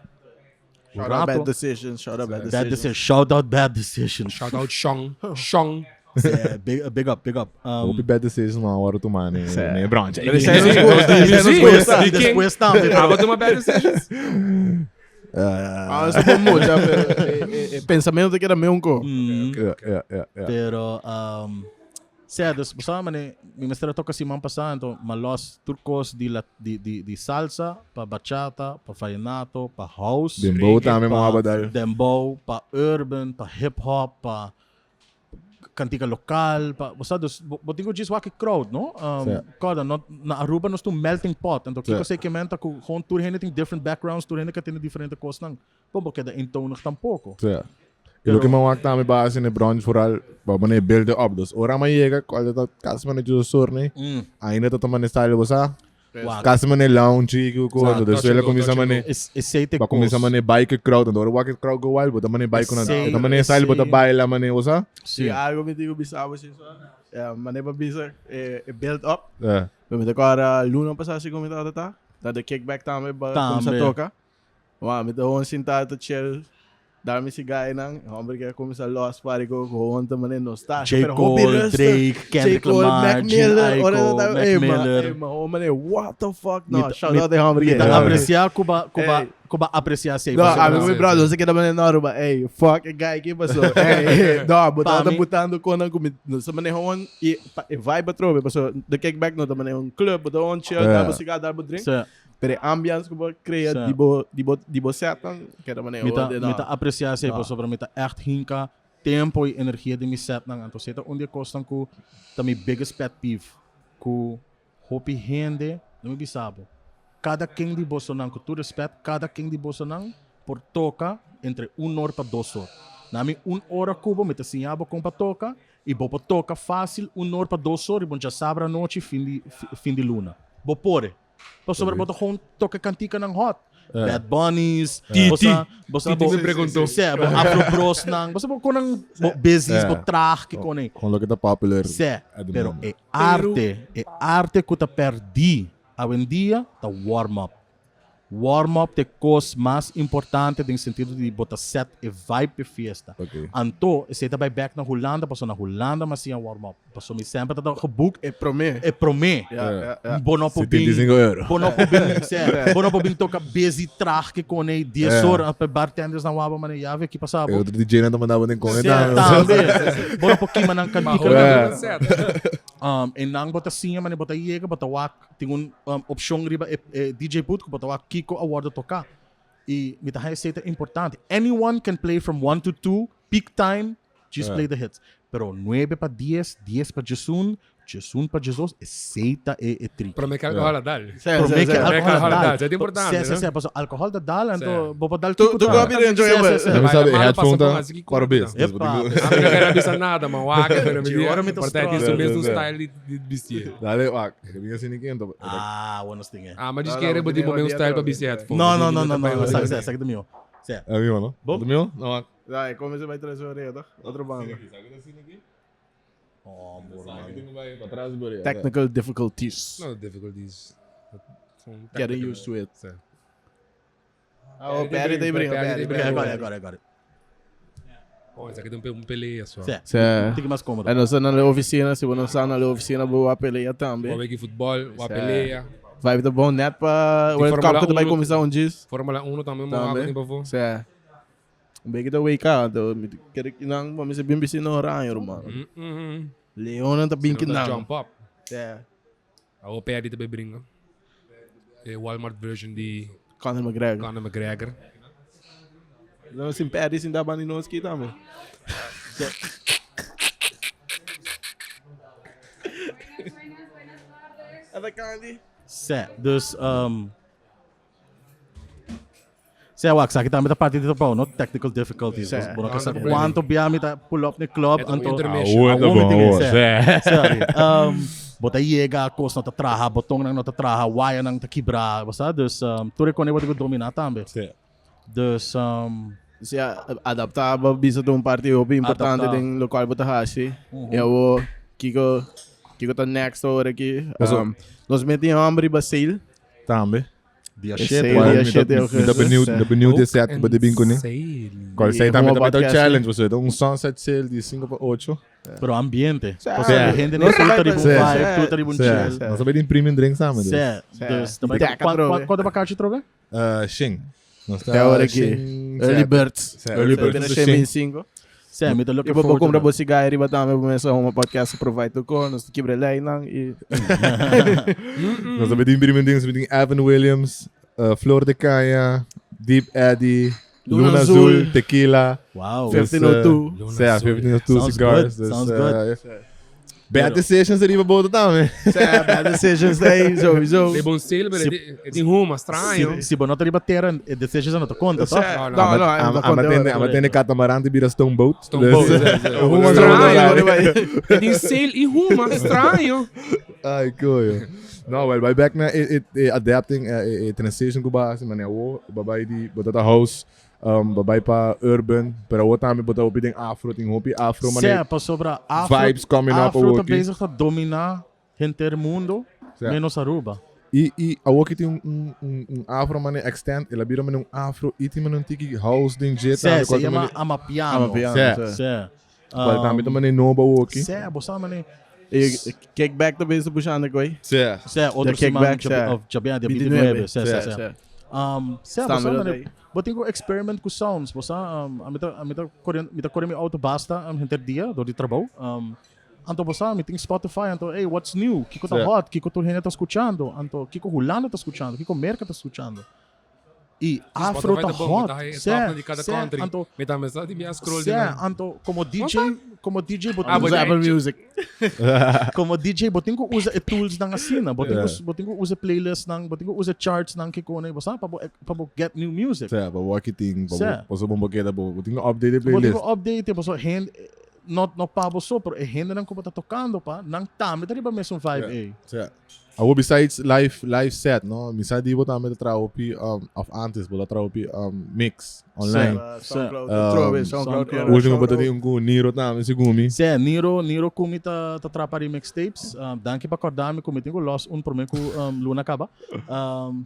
Un Shout out rato. bad decisions, shout out bad Bad decisions. decision. Shout out bad decision. Shout out Shong. Shong. Sè, big, big up, big up. Um, Hopi bad decisions man ora tuma ne ne brunch. Pero esei nos gusta, esei nos gusta. Y despues tambe, pero- Abo tuma bad decisions? Ah, eso por mucha, pero eh, eh, eh, pensamiento te queda medio un co. Mm. Ja, ja, ja, ja. Pero, um, Sea, dus, bo sa mane, mi mester a toka siman pasá, anto m'a los tur kos di la, di, di, di salsa, pa bachata, pa vallenato, pa house, Dembow tambe pa mo a badal. dembow, pa urban, pa hip hop, pa kantika lokal, pa, bo sa, dus, bo, bo tin ku djis wak e crowd, no? Um, Sea. Kòrda, no, na Aruba nos ta un melting pot, anto Sea. kiko esei ke men ta ku gewoon tur hende tin different backgrounds, tur hende ka tende diferente kosnan. Bon bo keda eentonig tampoco. Sea. Y loke mi a wak tambe ba hasi na e brunch vooral pa bo na e build up. Dus ora mi a yega cual ta casi mane justo sorne, ainda ta tuma na e style bo sa. Wak. Casi mane lounge y cu Sa. Dus Touch and el a go, cuminsa touch and mane go. Es, esey te ba cuminsa cos. mane bike crowd. Anto ora wak e crowd go wild bo ta mane bike cu nan. Esey, E ta mane style bo ta esey. baila mane bo sa. Si. Si algo mi tin cu bisa bo si so. Mane pa bisa e build up. Yeah. Pero mi ta acorda luna pasa si cu mi tabata ta. Ta de kickback tambe ba cuminsa Tambe. toca. Wou, mi ta gewoon sintá ta chill, dar mi sigaainan. E homber ke a kuminsá los party ku gewoon ta manera nostalgia. J. Pero hopi Cole, rustig. Drake, J. Kendrick Cole, Lamar, Mac Gene Miller. Ora Aiko, ta Mac ey, ma, Miller. ey, ma, gewoon manera, what the fuck? Mi No, ta- shout mi- out de homber Mi ke. ta Yeah. apreciá ku ba, ku ba, Ey. ku ba apreciá esei. No, pasobra ami sí, mi brother, sí. no se keda manera no, Aruba. Ey, fuck e guy, ki pasó? Ey, no, bo Pa ta mi- butando konan ku mi, no sa maneho on, i pa e vibe atrobe, pasó the kickback no ta maneho un club, bo ta on chill, Yeah. dar bo cigar, dar bo drink. Sí. Pero e ambiance ku bo krea Sa. di bo di bo di bo setnan keda manera Mi ta, orde mi no. ta apreciá esei No. pasobra mi ta echt hinka tempo i energia den mi setnan. Anto esei ta un di e kosnan ku ta mi biggest pet peeve, ku hopi hende, no mi bisa bo, kada ken di bosonan, ku tur respet, kada ken di bosonan por toka entre un or pa dos or. Na mi un ora ku bo mi ta siña bo kon pa toka i bo por toka fácil un or pa dos or i bo djasabra anochi fin di fin di luna. Bo por e. Pasobra bo ta gewoon toka kantikanan hot. Bad Bunnies, Titi. bosa, bosa, Titi bo, me preguntó. Sê, bo Afro Bros nan, bosa bo konan, bo busies, bo traag ki konen. Con loke ta popular. Sê, at the pero moment. e arte, e arte ku ta perdí awendia ta warm up. Warm up ta e kos mas importante den sentido di bo ta set e vibe p'e fiesta. Ok. Anto, esei ta bai bek na Hulanda, pasobra na Hulanda mi a siña warm up. Pasobra mi semper ta geboekt E promé. e promé. Ja, ja, ja. Bo no por bin, 75 euro. bo no por bin, sê, bo no por bin toka busy traag ke kone 10 Ja. ora pe bartenders nan waba mane ya ve ki pasa E bo. otro DJ nan ta manda bo den kone Sê, tambe. tambe. Bo no por kima nan Maar kantika. hoor, Ja. dat set. En nan bo ta siña mane bo ta yega, bo ta wak tin un opcion riba e, e DJ booth ku bo ta wak kiko a wordo toka. I mi ta haña esei ta importante. Anyone can play from 1 to 2, peak time, just Ja. play the hits. Pero nuebe pa dies, dies pa diesun, diesun pa diesdos, esei ta e, e trick. Promé que alcohol a dal. Sê, Promé sê, que sê. alcohol Alcohol a a dal. dal, é importante, Sê, sê, né? sê, paso alcohol da dal, anto Sê. bo por dal Tu kiko tu ta. gobi de enjoy Sê, well. sê, sê. Não sabe, Malo headphone passa tá com as que para o conta. bes. Epa. A mim não quero avisar nada, man. Waka, pero me De hora me tá Importante strong. isso mesmo Sê, sê. style de vestir. Dale, wak. Ik ben assim ninguém, então. Ah, bueno, ding, eh. Ah, mas diz Não, que não, era não tipo tem meu style nem para vestir headphone. No, no, no, no, no, sabe, sabe, sabe do meu. Sê. É meu, não? Bom. Do meu? Não, wak. Dai, como você vai trazer a orelha, tá? Outra banda. Oh, mano. Technical difficulties. No difficulties. Getting used to it. Sê. Ah, o Perry tem brinco, Perry Perry. tem Ok, brinco. agora, agora, agora. Oh, esse aqui tem um peleia só. Sê. Sê. Fica mais cômodo. En nós na oficina, se você não está na oficina, boa peleia também. Vou ver aqui futebol, uma Sê. peleia. Vai ter bom net para Tem World Cup Fórmula que vai 1. começar um dia. Fórmula 1 também, uma água Também. tem para favor. Sê. Um bem que tá wake up, quero que não, mas é bem bem no horário, mano. Leona tá bem que não. Jump up. Sê. A o Perry também brinca. É Walmart version de Conor McGregor. Conor McGregor. Não se impede sem dar bani nos aqui também. Buenas, buenas tardes. Ada Candy. Sê, dus, Sê, wak, sa kita ta parte dito pa, no? Technical difficulties. Sê. Bueno, kasi Ah, quanto biya mi ta pull up ni club, É um anto... intermission. Ah, Ah, bom, tingin, oh, sê. sê. Sê, bota yega, kos no ta traha, botong nang no ta traha, wire nang ta kibra, basta? Dus, tur kone wat ik domina tambe. Sê. Dus, Se adaptava bisa de um parte hopi importante Adaptar. den local bota hashi. Eu vou Kiko Kiko tá next hora aqui. Mas, Nós metimos hambre basil. Também. dia Esse shit, aí, man. dia shit, eu Me tá benieuwd, me benieuwd de set bij de bingo, né? Qual sei também Uma também tá podcast, challenge, você dá um sunset sale de 5 para 8. Pero ambiente. Sê. Pasobra Sê. hende Não nem vai tudo riba um pra- vibe, Sê. tudo riba um Sê. chill. Nós também imprimem drinks também. Sê, Sê. dus, também, Deca, trobe. quanto pra cá, trobe? Xing. Nós tá Até a hora aqui. Xing, Early sete. birds. Sê, Early birds. Early Xing. 25. Sí, mi ta E looking bo forward to compra that. bo cigar riba tambe bo mesa Homa Podcast provide tu con, nos ta kibra leynan y Nos tambe tin primi ding, nos tin Evan Williams, Flor de Caña, Deep Eddy, Luna Luna Azul, Azul, Tequila. Wow. Dus, 1502. Luna Sea, Azul. 1502 Sounds cigars. good, Dus, sounds good. Bad Pero- Decisions riba boto tambe. Sea, bad decisions day, sowieso. De bon sale, pero Si- e tin huma, straño. Si, si bo no ta riba tera, e decisions no ta conta, toch? Sea, No, no, no. no, Ama no, conta tende, ahora. ama tende catamarán te bira Stone Boat. Stone Dus- Boat, sí, sí. Huma Straño. sowieso. E tin sale y huma, straño. Ay, coño. No, well, by back na e, e, e adapting e, e, e transition ku base, mané wo, babay di botata house, babay pa urban, pero wo tambe bota hopi den afro, tin hopi afro, mané. Sea, pasobra afro, Vibes coming up afro ta awoki. bezig ta domina henter mundo, Sea. menos Aruba. E, e awoki tin un, un, un, un afro, mané, extend, el a bira mané un afro, e tin mané un tiki house den jet, Sea, tambe, se cual llama mané- Amapiano. Amapiano, Sea. sea. Sea. cual tambe ta mané nobo awoki. Sea, bo sa mané. E kickback ta bezig pushando kooi. Sea. Sea, otro De kickback, siman, sea. of Jabian, dia 29. 29. Sea, sea, sea. Sea, bo Staan sa we dat mané. aí. Bo tin ku experiment ku sounds, bo sa, ami ta, ami ta kore, mi ta kore mi auto basta henter dia door di trabou. Anto bo sa, mi tin Spotify, anto, hey, what's new? Kiko ta Sea. hot? Kiko tur hende ta skuchando? Anto, kiko Hulanda ta skuchando? Kiko Merka ta skuchando? I afro Spotify ta ta bom, hot. ta high, Sea, top di cada sea, country. anto, Mi ta mesa di mi scroll di sea, man. anto, como DJ, como DJ, bo Ah, tin bo Usa Apple Music. como DJ, bo tin ku usa e tools nan asina, bo tin ku, Yeah. bo tin ku usa playlists nan, bo tin ku usa charts nan kiko ne, bo sa, pa bo, pa bo get new music. Sea, pa bo aki tin, pa bo, Sea. pa so bon bo keda, bo, bo tin ku update e Bo tin playlist. ku update, bo so hen, no, no pa bo so, pero e hende nan ku bo ta tokando pa, nan tambe ta riba mesun vibe Yeah. ei. Sea. Awo besides live, live set, no? Mi sa di bo tambe ta traha hopi, of antes bo ta traha hopi, mix online. SoundCloud, Um, Trobe, SoundCloud, SoundCloud. Último bo ta tin un ku Niro tambe, segun mi. Sea, Niro, Niro ku mi ta, ta trapa di mixtapes. Danki pa korda mi ku mi tin ku los un prome ku luna kaba.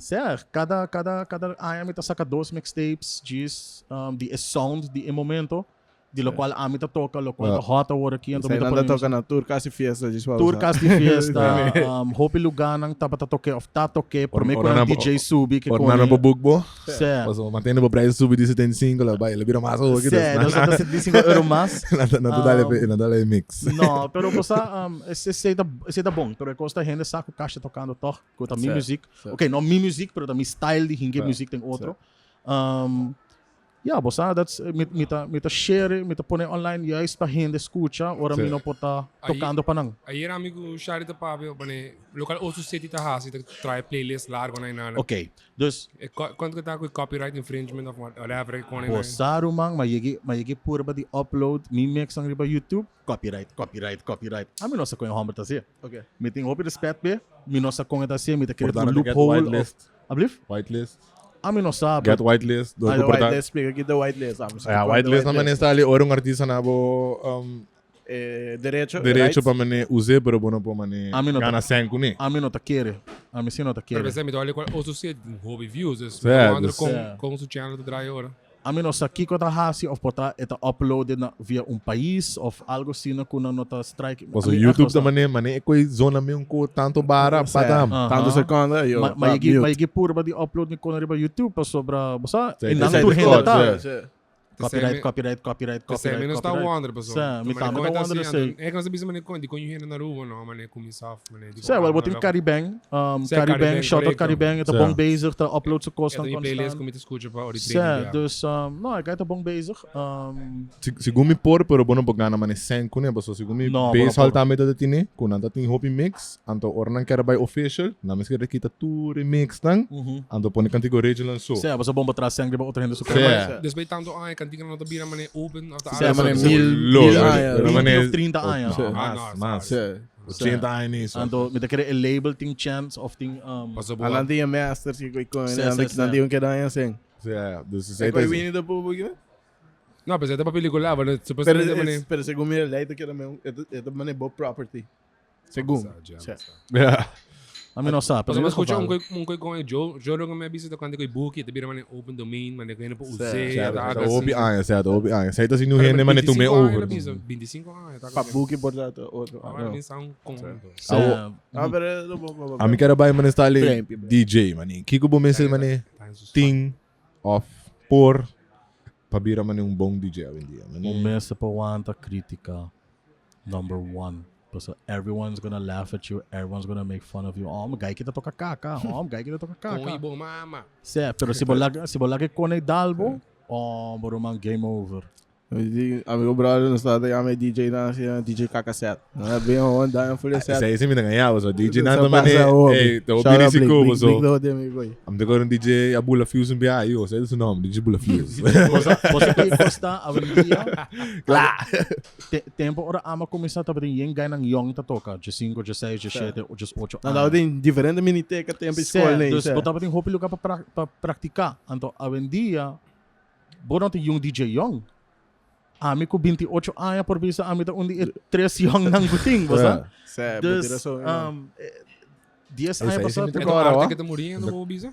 Sea, kada, kada, kada aña mi ta saka dos mixtapes, djis, di e sound di e momento. Di locual ami ta toca, locual ta hot awor aki, anto mi Esei ta nan ta pone toca na tur kasi fiesta, djis wou Tur sa. kas di fiesta, hopi lugarnan tabata toke of ta toke, prome ku Ora nan nan DJ subi ke Ora nan kone. no por book bo. Sè. Paso mantene bo prijs subi di 75, la bai, la bira mas awor aki, Sè, dus dus dat ta 75 euro mas. Nan ta dale nan ta dale mix. No, pero bo sa, esei ta, esei ta bon, pero e kos ta hende sa ku kasha tokando tog, ku ta mi Sè, muziek. sè. Oké, no mi muziek, pero ta mi style di hinke muziek den otro. Ja, bo sa, that's, mi, mi ta, mi ta share, mi ta pone online juist pa hende escucha, ora mi Sí. no por ta Ahí- tocando pa nan. Ayer amigo Shari ta papia, bane, local Osu City ta hasi, ta trae playlist largo na inana. Ok, dus E quanto que tá com copyright infringement of whatever, que kone bo sa ruman, ma yegi, ma yegi purba di upload mi mix ang riba YouTube, copyright, copyright, copyright. A mi no sa kon yung hombre ta siya. Ok. Mi tin hopi respect be, mi no sa kon ta siya, mi ta create Por un tanto, get loophole. Of, whitelist. Ablief? Whitelist. A mi no sa, Get but whitelist. Door Ah, ku de porta- whitelist, explica aqui de whitelist. Ah, mas Ja, que whitelist na mané está ali, ora un artista na bo Derecho, derecho rights. pa mané use, pero bo no por mané A mi no ta- gana 100 kuné. a mi no ta kere. A mi si no ta Pero kere. pensei, mi olha qual Osu City, um hobby views, dus Sí, mi dus- com Sí. com su channel te draai ora. A mi no sa kiko ta hasi of por ta e ta uploaded na via un pais of algo asina ku nan no ta strike. Paso A mi echt YouTube no sa. ta mané, mané e koi zona mi un ko tanto bara, Sí. padam. Aha. Tanto seconda, yo, Ma, ma pa, yegi, ma mute. yegi purba di upload mi kono riba YouTube pasobra, bo sa, Sí, e nan sí, tur sí, hende sí. ta. Sí. Copyright, copyright, copyright, Kasi copyright, menos ta copyright. wonder, pessoal. Sa, mi tambe ta wonder esei. É que nós bisa mané con, di con hende na rua, no, mané kumisa, mané. Sa, wel, bo tin Caribang, Sa, Caribang, Caribang, shout out correcto. Caribang, e ta Sa. bon bezig, ta upload su É kosnan tem playlist constant. ku mi ta escucha pa ori Sa, training. dus, no, e guy ta bon bezig. Segun mi por, pero bo no por gana mané 100 kuné, paso segun mi No, bo no base hal por. tambe ta tine, ku nan ta tin hopi mix, anto ora nan kere bai official, nan mester kita tur e mix nan, anto pone kantiga original so. Sa, bo sa bon bo traha sangre ba otro hende su Sa. kama. Dus bij tanto aña, cantiga no ta bira mané open of ta Sa, mané alles. mil, Lo, mil pero- aña. pero mané- 20 of 30 aña. No, Ah, mas, no, mas. Sí. 80 aña nisso. Anto, mi ta kere e label tin chance of tin, Paso Ah, boa. nan tin masters que coi coi, Sí, nan sí, sí. nan tin un keda aña sin. Sa, dus É sei coi ta- Winnie the Pooh aqui? No, pues é pa película, pero Pero supostamente mané. pero según mi lei que era meu, é é mané bo property. Según. Sí. Ja. A mi no sa, pero Mas eu in ieder escucho geval. un coi un coi con Joe, Joe Rogan me avisa tocando coi book, te bira mané open domain, mané que no Sí. use, Sa, ta ta hopi aña, sa, ta hopi aña. Sei ta si nu hende mané tume over. 25 aña, ta Pa book por dato outro. Agora Ah, mi sa un conto. Sa, Ah, pero no bo. A mi kere bai mané sta ali Prempie, bro. DJ, mané. Kiko bo mester mané Tá em ting of por. Pa bira mane un bon DJ awendia. Mane. Un mester pa wanta critica number one. Pasobra everyone's gonna laugh at you, everyone's gonna make fun of you. Oh, mi guy ki ta toca caca. Oh, mi guy ki ta toca caca. Con y bo mama. Sè, pero si bo laga, si bo laga e cone dal bo, oh, bo ruman game over. Amigo brother nos tabata yama e DJ nan asina DJ Kakaset. Nan a bin gewoon dan en full set. Esei si mi ta gaña boso. DJ nan ta mane, ey, ta hopi risico boso. Am ta kore un DJ a bula fuse un bia ayo, esei ta su nomber, DJ bula fuse. Boso ke kosta awendia? Kla! Tempo ora ama kuminsá tabatin yen gainan yong ta toka, djesinku, djeseis, djeshete, djesocho aña. Nan tabatin diferente miniteka tempo i skol nei. Dus bo tabatin hopi luga pa praktiká. Anto awendia Bo no ta yun DJ yong. Ami ku 28 aña por bisa ami ta un di e tres yongnan ku tin, bo sa? Sè, bo tin Dus, rason, ja. 10 Esa aña esa pasá mi ta E kora, arte wa? ke ta muriendo, bo bisa?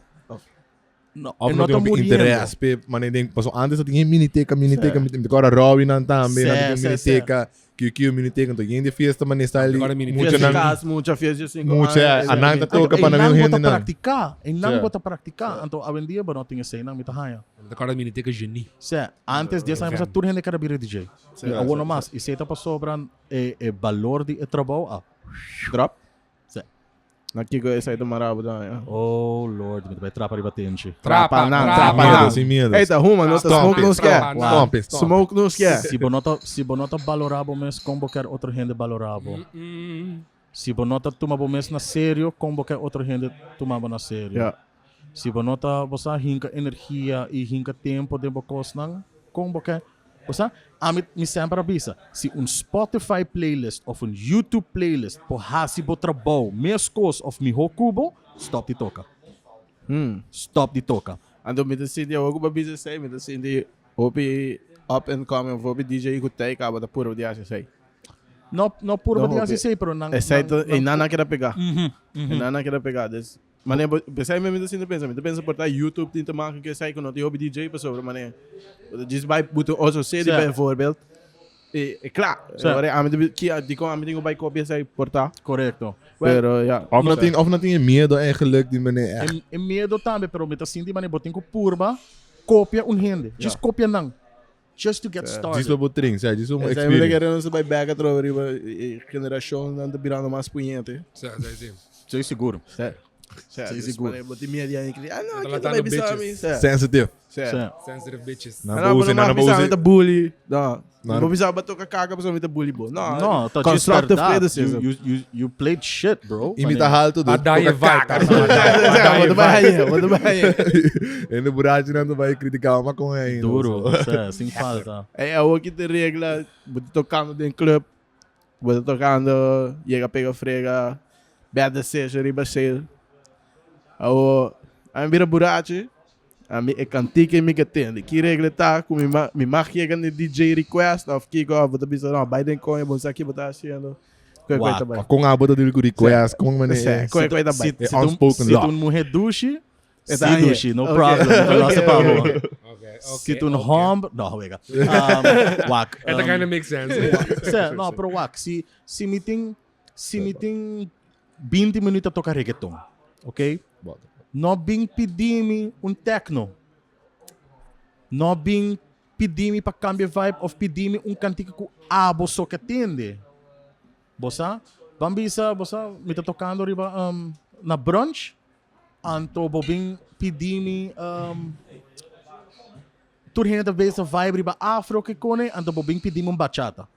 No, Of e no no tin ta hopi muriendo. interes p'e manera den paso antes ta tin e miniteca miniteca mi ta kora Robby nan tambe nan Sè, tin sè, sè. miniteca QQ miniteca anto yen di fiesta manera style Agora miniteca. mucha Fiesta nan kas, mucha fiesta di cinco Mucha, aña, a nan ta toca pa Anto, nan einan mi bo ta hende nan. praktiká, einan Sè. bo ta praktiká. Anto awendia bo no tin eseinan mi ta haña. Mi ta kòrda miniteca genie. Sè, antes dies aña pasá tur hende keda bira DJ. I awor no mas. I esei ta pasobra e balor di e trabou a Drop. Sè. Na kiko esei ta mara bo dan, ya? Oh Lord, mi ta bai trapa riba tenchi. Trapa Trapa nan, trapa. trapa Miedo, nan. sin miedo. Ey, ta huma, no ta Stop smoke it. nos ke. Trapa nan. Stop it, stop it. Smoke nos ke. Si bo no ta, si bo no ta balorá bo mes, kon bo ker otro hende balorá bo? Si bo no ta tuma bo mes na serio, kon bo ker otro hende tuma bo na serio? Ja. Si bo no ta, bo sa, hinka energia i hinka tempo den bo kosnan, kon bo ke? Bo sa, ami, mi semper a bisa, si un Spotify playlist of un YouTube playlist por hasi bo trabou meskos of mihó ku bo, stòp di toka. Stòp di toka. Anto mi ta sinti awor ku bo a bisa esei, mi ta sinti hopi up and coming of hopi DJ ku ta e kaba ta purba di hasi esei. No, no purba No di hasi hopi. esei, pero nan, Esei nan, ta, nan einan nan keda pegá. Einan nan keda pegá. Dus Mane bo pensai mi ta sinti pensa mi ta pensa por ta YouTube tin te maken ku esei ku no tin hopi DJ pasobra mane bo ta djis bai buta oso CD bijvoorbeeld i e kla. Ora ami ta ki dikon ami tin ku bai kopia esei por ta. Korekto. Pero ya. Of no tin of no tin e miedo eigenlijk di mane echt. E miedo tambe pero mi ta sinti mane bo tin ku purba kopia un hende. Djis kopia nan. Just to get started. Djis pa bo trin, sa djis pa bo Esei mi ta experience. kere nos ta bai bek atrobe riba e generashonnan ta birando mas puñete. Sa, sa, si. Soy sigur. Sa. Sa, Soy dus sigur. mane bo tin miedo di alguien kri, ah no, Ta ke ta latando bai bisa mi. bitches. Sa. Sensitive. Sa. Sa. Sensitive bitches. Nan Ah, pa no, bo usa, no nan mag pa bisa usa. mi ta bully. No. Nan- Bo bisa bo toka kaka pasobra mi ta bully bo. No. No, ta just Constructive verdad. criticism. You played shit, bro. Imita halto dus. A daai toka vibe. kaka. A daai Bo ta bai vibe. haña, bo ta bai haña. En de burachi nan ta bai critica ma con ainda. Duro, sa, sin falta. Ey, awor ki te regla, bo ta tocando den club, bo ta tocando, yega pega frega, bad decision riba sale. Awor, a mi bira burachi, a mi e kantika mi ke tende. Ki regla ta ku mi ma mi mag yega na DJ request of kiko of bo ta bisa no bai den koño bo no sa ki bo ta hasiendo. Koe koe ta bai. Kon abo ta deal ku request, kon mane. Sè, koe koe ta bai. E unspoken Si law. ta un muhe dushi, E si ta hañe. dushi, no Ok. problem. No Ok, lost ok, pa bo. ok. Okay, Si okay, ta un okay. homber, no, wega. Wak. It kind of makes sense. Sè, no, pero wak, si si mi tin si mi tin 20 minuut ta toka reggaeton, ok? No bin pidi mi un techno. No bin pidi mi pa cambia vibe of pidi mi un cantica cu abo so ke tende. Bo sa? Ban bisa, bo sa, mi ta tocando riba um, na brunch, anto bo bin pidi mi um, tur hende ta bezig vibe riba afro ke kone, anto bo bin pidi mi un bachata.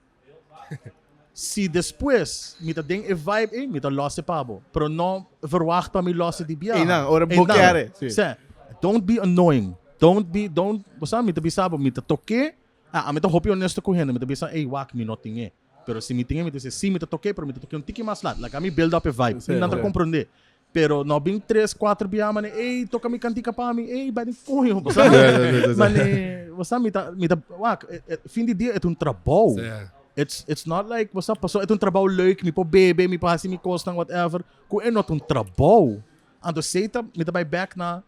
Si despues mi ta den e vibe ei, mi ta los e pa bo. Pero no verwacht pa mi los e di biaha. Einan, ora bo Einan. kere, si. Sè, don't be annoying. Don't be, don't, bo sa, mi ta bisa bo, mi ta tok'é. Ah, ami ta hopi honesto ku hende. Mi ta bisa, ey, wak, mi no tin e. Pero si mi tin e, mi ta bisa, si, mi ta tok'é, pero mi ta tok'é un tiki mas lat. Laga mi build up e vibe. Si, Mi nan ta si. komprondé. Pero no bin tres, cuatro bia mane, ey, toca mi cantica pa mi, ey, bai den coño, bo sa? Mane, bo sa, mi ta, mi ta, wak, e, e, fin di dia e ta un trabou. Sí. It's, it's not like, bo sa, paso e ta un trabou leuk, mi por bebe, mi por hasi mi cosnan, whatever, cu e no ta un trabou. Anto esey ta, mi ta bai back na,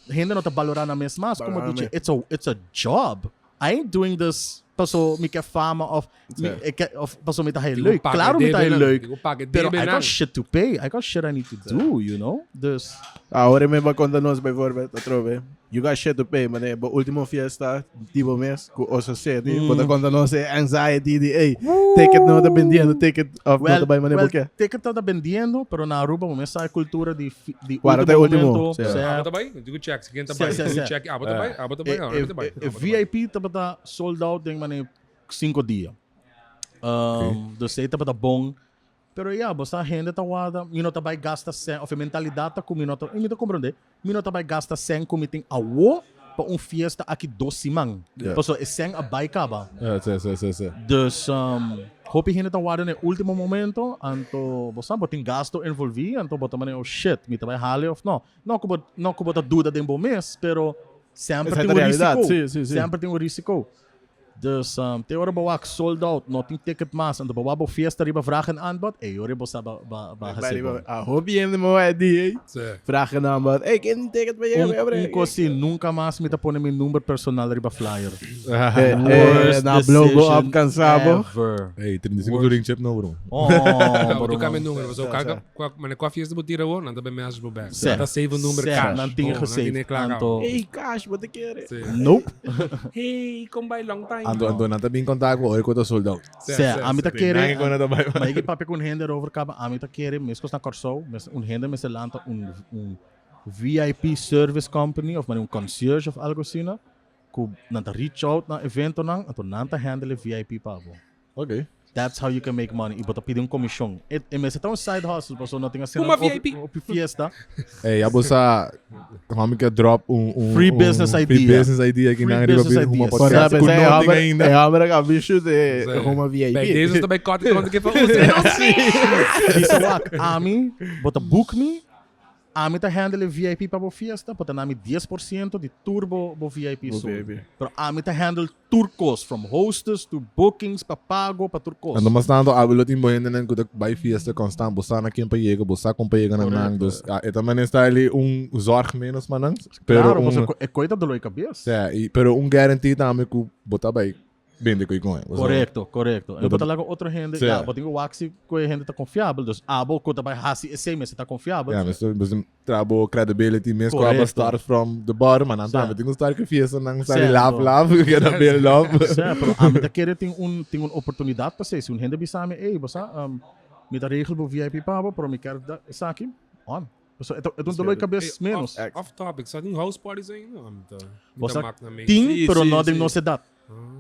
hende no ta balora nan mes mas, como Balora dice, mes. it's a, it's a job. I ain't doing this paso mi ke fama of mi Sí. e ke of paso mi ta heel Digo, leuk. paga Claro mi ta debe heel nan. leuk. Digo, paga Pero debe I nan. got shit to pay. I got shit I need to do, you know? Dus Ahora mi ba konta nos bijvoorbeeld atrobe. You got shit to pay, mane bo ultimo fiesta di bo mes ku Oso City. Bo ta konta nos e anxiety di ey, ticket no ta bendiendo, ticket of no ta bai mane bo Well, ke. ticket ta bendiendo, pero na Aruba bo mes sa e cultura di fi- di Guarda te ultimo ultimo, momento. sí. Sea, Abo ta bai? Digo check, si ken ta Sí, bai. sí, Digo sí. check, abo ta bai, abo ta bai, E, abo e, ta bai. e, e VIP tabata sold out den mane 5 dia. Um, Dus ei tabata bon. Pero ya, bo sa hende ta warda, mi no ta bai gasta sen, of e mentalidat ta ku mi no ta, i mi ta komprondé, mi no ta bai gasta sen ku mi tin awo pa un fiesta aki dos siman. Ja. Pasobra e sen a bai kaba. Ja, sí, sí, sí, sí. Dus hopi hende ta warda na e ultimo momento, anto bo sa bo tin gasto envolví, anto bo ta manera, oh shit, mi ta bai hali of no. No ku bo, no ku bo ta duda den bo mes, pero semper Esa tin ta un realidad, risiko. sí, sí, sí. Semper tin un risiko. Dus te ora bo wak sold out, no tin ticket mas, anto bo wak bo fiesta riba vraag en aanbod, ey ora bo sa ba ba ba hasi bon. A hopi hende mo wak di ey. Vraag en aanbod, ey ken ticket pa yega Un, abre. un kos si, nunca mas mi ta pone mi number personal riba flyer. Eh, Worst na blow bo up decision cansabo. ever. Ey, 35 florin chip no, bro. Oh, No, bro. tu cambia numero, so kaka, kwa, mane kwa fiesta bo tira wo, nan ta be message bo back. Sê. Ta save o numero Sê, cash. nan tin Oh, nan gesaved. tine klaar Anto- Ey, cash, bo te kere. Sê. Nope. Hey, kom bij long time. Anto, anto, nan ta bin contact ku ora ku ta sold out. Sê, Sê, sê, ami ta sê. kere. Nan ku ta bai. Maar ik papia ku un hende erover kaba, ami ta kere, meskos na Kòrsou, mes un hende mester lanta un un VIP service company of un concierge of algo asina, ku nan ta reach out na eventonan, anto nan ta handle e VIP pa bo. Ok. That's how you can make money. I bo ta pidi un komishon. E, e mester ta un side hustle, pasobra no tin asina Puma hopi, VIP. hopi fiesta. Hey, ya bo sa, homie ke drop un, un, Free un business free idea. business idea aki Free nan riba business bi- Huma idea. Podcast. Ku Pensei, no tin hammer, ainda. eh, hammer ka bicho de Sê. Huma VIP. Bij deze is bij Kotti konti ke van ons. Bisa wak, ami, bo ta book me, Ami ta handle e VIP pa bo fiesta, bo ta na mi 10% di tur bo bo VIP Bo so. VIP. Pero ami ta handle tur kos, from hostess to bookings pa pago pa tur kos. Anto mas tanto abo lo tin bo hendenan ku ta bai fiesta constant, bo sa na ken pa yega, bo sa kon pa yega na nan. Correcto. Dus ah, e ta manera sta ali un zorg menos manan, pero Claro, un pasobra e koi ta dolor di kabes. Sea, i pero un guarantee tambe ku bo ta bai Bende ku ikon. Correcto, correcto. En Bo bo ta laga otro hende, Sí. ja, bo tin ku wak si ku e hende ta confiabel. Dus abo ku ta bai hasi esei mester ta confiabel. Ja, mes mes trabo credibility mes ku abo Correcto. start from the bottom, maar nan Sí. tambe tin ku start ku fiesta nan Sí, sali laf anto. laf, keda build up. Sí, pero ami ta kere tin un tin un oportunidad pa esei. Si un hende bisa mi, ey, bo sa, mi ta regel bo VIP pa bo, pero mi kier da esaki, on. So, e ta un dolor di kabes menos. Off, off topic, sa tin house parties ainda? Ami ta, mi Bo ta sa mak na mee. tin, Sí, pero sí, no den sí. nos edad.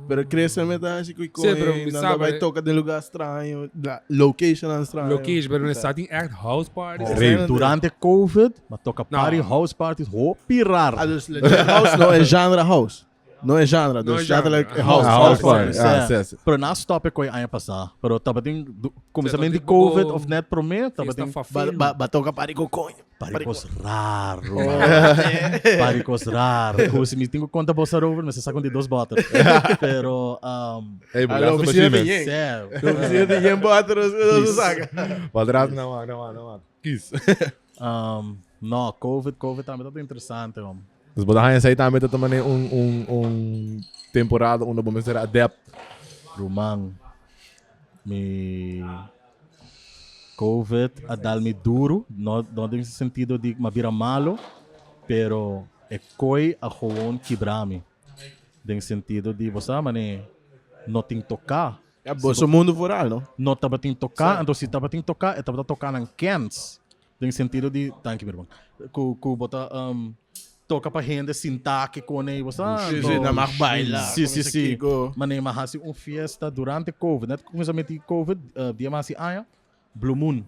Pero crece me ta así kui Sí, pero koi, mi nan sabe- bai toca den lugar extraño, la location extraño. Location, pero no sa tin echt house parties. Rave. Durante COVID, ma toca No. party, house parties, hopi rar. Ah, dus legit house no é genre house. No é genre, No dus é genre. letterlijk Ah, house. Ah, house party. Sí. Ah, sí, sí. Pero na stop e koi aña pasá. Pero tabatin kuminsament di Sí, COVID tabatin of net promé, Fiesta tabatin Ba, fafil. ba, ba toca party com coño. party kos raro. Party kos raro. Ku si mi tin ku konta bosa over, mi se sa kon di dos bottle. Pero Hey, Ah, la bro, oficina de machine. Yen. sí. La oficina de Yen Bottle, no se saca. Padras no, no, no. Kies. No, COVID, COVID tambe ta interesante, man. Dus bo ta haña esei tambe ta ta manera un, un, un temporada unda bo mester adapt. Ruman, mi COVID a dal mi duro, no, no den sentido di m'a bira malo, pero e koi a gewoon kibra mi. Den sentido di, bo sa, mane, no tin toká. Ja, bo su mundo vooral, no? No tabatin toká, anto si tabatin toká, e tabata toká nan kens. Den sentido di, danki mi herman, ku, ku bo ta, um, toka pa hende sintá ke kone i bo sa, Sí, anto sí, nan mag baila, Sí, sí, kuminsa sí. kiko. Mane, m'a hasi un fiesta durante Covid, net kuminsament di Covid, dia m'a hasi aña, Blue Moon.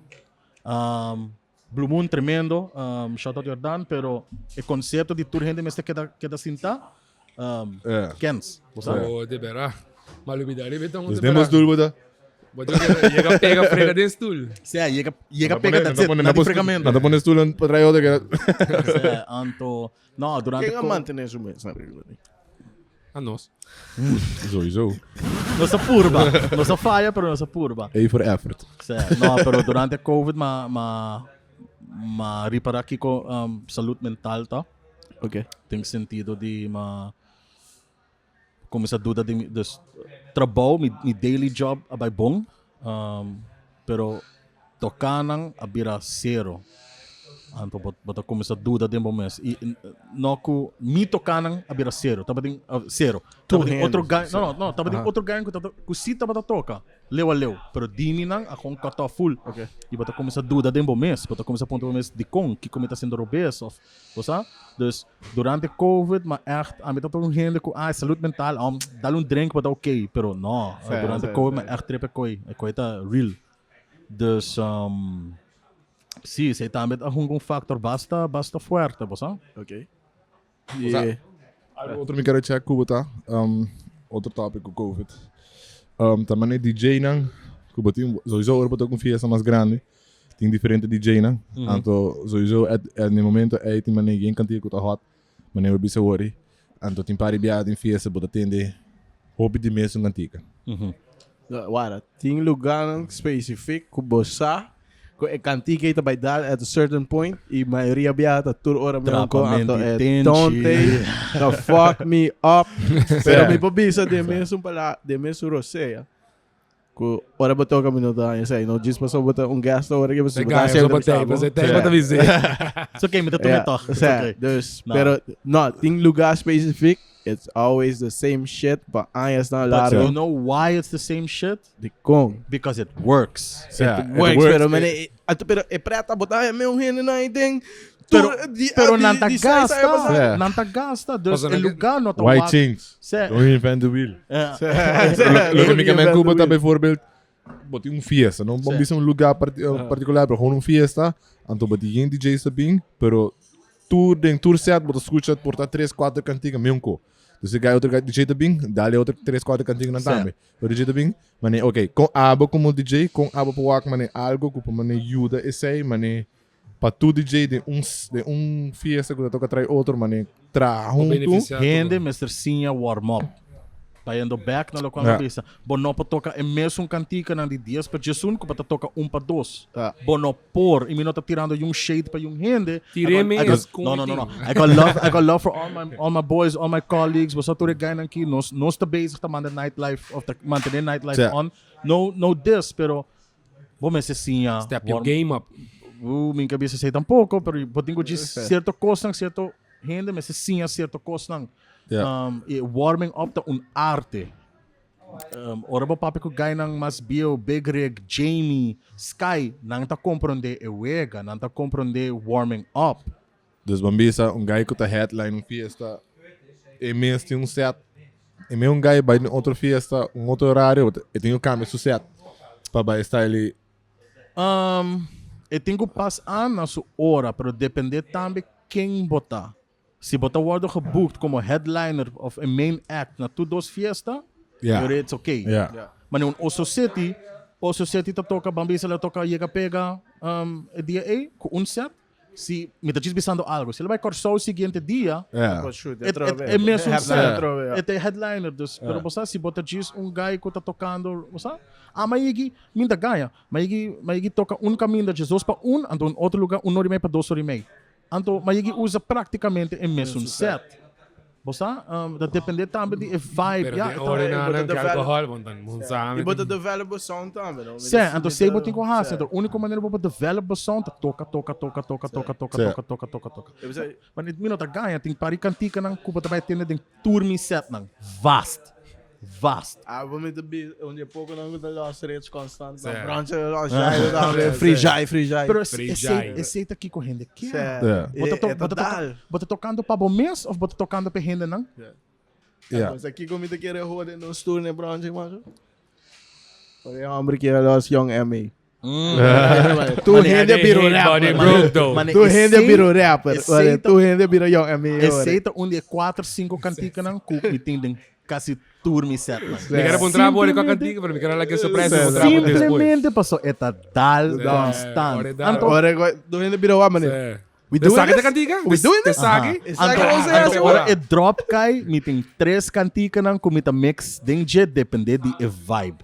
Blue Moon tremendo, shout out Jordan, pero e konsepto di tur hende mester keda, keda sintá, kens, bo sa. Oh, de bera. Ma lubida riba então, Dus de den bera. bo stoel bo ta. Bo yega, yega pega frega den stoel. Sea, yega, yega pega, that's it, na di fregamento. Nan ta pone stoel en pa otro que. Sea, anto, no, durante Ken a mantene su mes? A nos. Sowieso. Nos a purba. Nos a falla, pero nos a purba. A for effort. Sea, no, pero durante COVID ma, ma, ma ripara kiko salud mental ta. Ok. Den sentido di ma kuminsá duda di mi, dus trabou, mi, mi daily job a bai bon, pero tokanan a bira sero. Anto bo bo ta kuminsá duda den bo mes. I no ku mi tokánan a bira sero. Tabatin sero. Tur Tabatin hende, otro guy, sí. no no no, tabatin Aha. otro guy ku tabata ku sí tabata toka leu a leu, pero di minan a kon cut off full. Ok. I bo ta kuminsá duda den bo mes. Bo ta kuminsá puntra bo mes dikon, kiko mi ta hasiendo robes òf bo sa. Dus durante covid ma ègt ami tabata un hende ku ah salud mental, dal un drink bo ta oké, pero no, Sí, durante sí, covid ma sí. ègt trip e koi, e koi ta real. Dus sí, esei tambe ta hunga un factor basta, basta fuerte, bo sa? Ok. Osea, Yeah. algo otro mi kere check ku bo ta, otro topic ku covid. Ta manera DJ-nan ku bo tin, sowieso ora bo ta ku un fiesta mas grandi, tin diferente DJ-nan. Anto sowieso at at e momento ei tin manera yen kantiga ku ta hot, manera bo bisa wori. Anto tin par di biaha den fiesta bo ta tende hopi di mesun kantiga. Wara, tin lugarnan specific ku bo sa ku e kantika ei ta bai dal at a certain point i mayoria biaha ta tur ora mi anko anto e tonte ta fuck me up. Pero mi por bisa den mesun pala den mesun rosea ku ora bo toka mi no ta haña esei no djis pasobra bo ta un guest ora ke pasobra bo ta hasi algo ta bisa bo. It's okay, mi ta tuma e tòg. It's Yeah, okay. dus, No. pero no, tin lugar specific, it's always the same shit pa añasnan But largo. you know why it's the same shit? Dikon? Because it works. Sea, It works, pero mene, e- anto pero e preta bo ta haña meun hende nan ei den Pero, tur di pero di nan ta di seis aña gasta, pasá. Yeah. nan ta gasta. Dus Pasobra e nan ke- lugar no ta Why wak. change? Sea, Don't reinvent the wheel. eh, Lo que mi Reinvent the Cuba ta wheel. bijvoorbeeld, bo tin un fiesta, no Sí. bisa un lugar particular, pero gewoon un fiesta, anto bo tin geen DJ's ta bin, pero tur den tur set bo ta scucha por ta tres, cuatro cantiga meun ko. Dus e guy otro guy DJ ta bin, dale otro tres, cuatro cantiga nan Sí. tambe. Pero DJ ta bin, mane ok, con abo como DJ, con abo por wak mane algo cu por mane yuda esey, mane pa tur DJ den un den un fiesta cu ta toca trae otro mane traha Por hunto. beneficia tur. Hende mester siña warm up. Bayendo back na locual Ja. a bisa. Bo no por toca e mesun canticanan di dies pa diesun cu bo ta toca un pa dos. Ja. Bo no por. Y mi no ta tirando yun shade pa yun hende. Tir'é I mes got, con no, no, no, no. mi I got love, I got love for all my boys, all my colleagues. Bo sa tur e guynan aki. Nos, nos ta bezig ta manda nightlife of ta mantene nightlife Ja. on. No, no this, pero bo mester siña Step your warm game up. Mi nunca bisa esei tampoco, pero bo tin cu djis cierto cosnan, cierto hende mester siña cierto cosnan. Ja. E warming up ta un arte. Ora bo papia cu guynan mas bieu, Big Rig, Jamie, Sky, nan ta comprende e wega, nan ta comprende warming up. Dus ban bisa un guy cu ta headline un fiesta, e mes tin un set, e mes un guy bay den otro fiesta, un otro horario, e tin cu cambia su set pa bay style. E tin cu pas aan na su ora, pero depende tambe ken bo ta. Si bo ta wordo geboekt como headliner of e main act na tur dos fiesta, pero it's okay. Maar nu un Oso City, Oso City ta toca, ban bisa la toca Yega Pega e dia ey, cu un set. Si, mi ta djis bisando algo, si el bai Kòrsou siguiente dia, e mesun set, e ta e headliner, dus, pero bo sa, si bo ta djis un guy ku ta tokando, bo sa, ah, ma yigi, mi ta gaña, ma yigi, ma yigi toka un kaminda djes dos pa un, anto un otro luga un ora i mei pa dos ora i mei. Anto, ma yigi usa praktikamente e mesun set. Bo sa, ta depende tambe di e vibe. Pero Ya, den e ta- ora e na bo ta nan ke develop- alcohol, bon dan mun sa. I bo ta develop bo sound tambe, no? Sè, anto sei bo tin ku hasi. Anto úniko manera bo por develop bo sound ta toka, toka, toka, toka, toka, toka, Sè. toka, toka, toka, toka. Maar mi no ta gaña, tin par di kantikanan ku bo ta bai tende den tur mi setnan. Vast. Vast. Ah, bo mi ta bi un di e pokonan ku ta los reeds constant. Sè. Bronche los jai tambe. Free jai, free jai. Pero Free esei, jai. esei ta kiko hende kier. Sè. Ja. Bo ta to- E bo ta ta toka- dal. bo ta tokando pa bo mes of bo ta tokando pa e hendenan? Ja. Pues kiko mi ta kere hoor den nos tour ne bronche, macho. Por e hombre kier los Young M.A. Tur hende bira Body rapper. broke though. Tur hende bira rapper. Tur hende bira Young M.A. Esei ta un di e kuater, sinku kantikanan ku mi tin den kasi tur mi setnan. Mi kere puntra bo di kua kantika, pero mi kere laga e sorpresa i puntra bo despues. Simplemente paso e ta dal konstant. Anto. Tur hende bira wak manera. We doing Te this? cantica? We doing Te this? saque? Esaki Anto, nos a anto hasi ora e drop kai, mi tin tres kantikanan ku mi ta mix den dje depende di e vibe.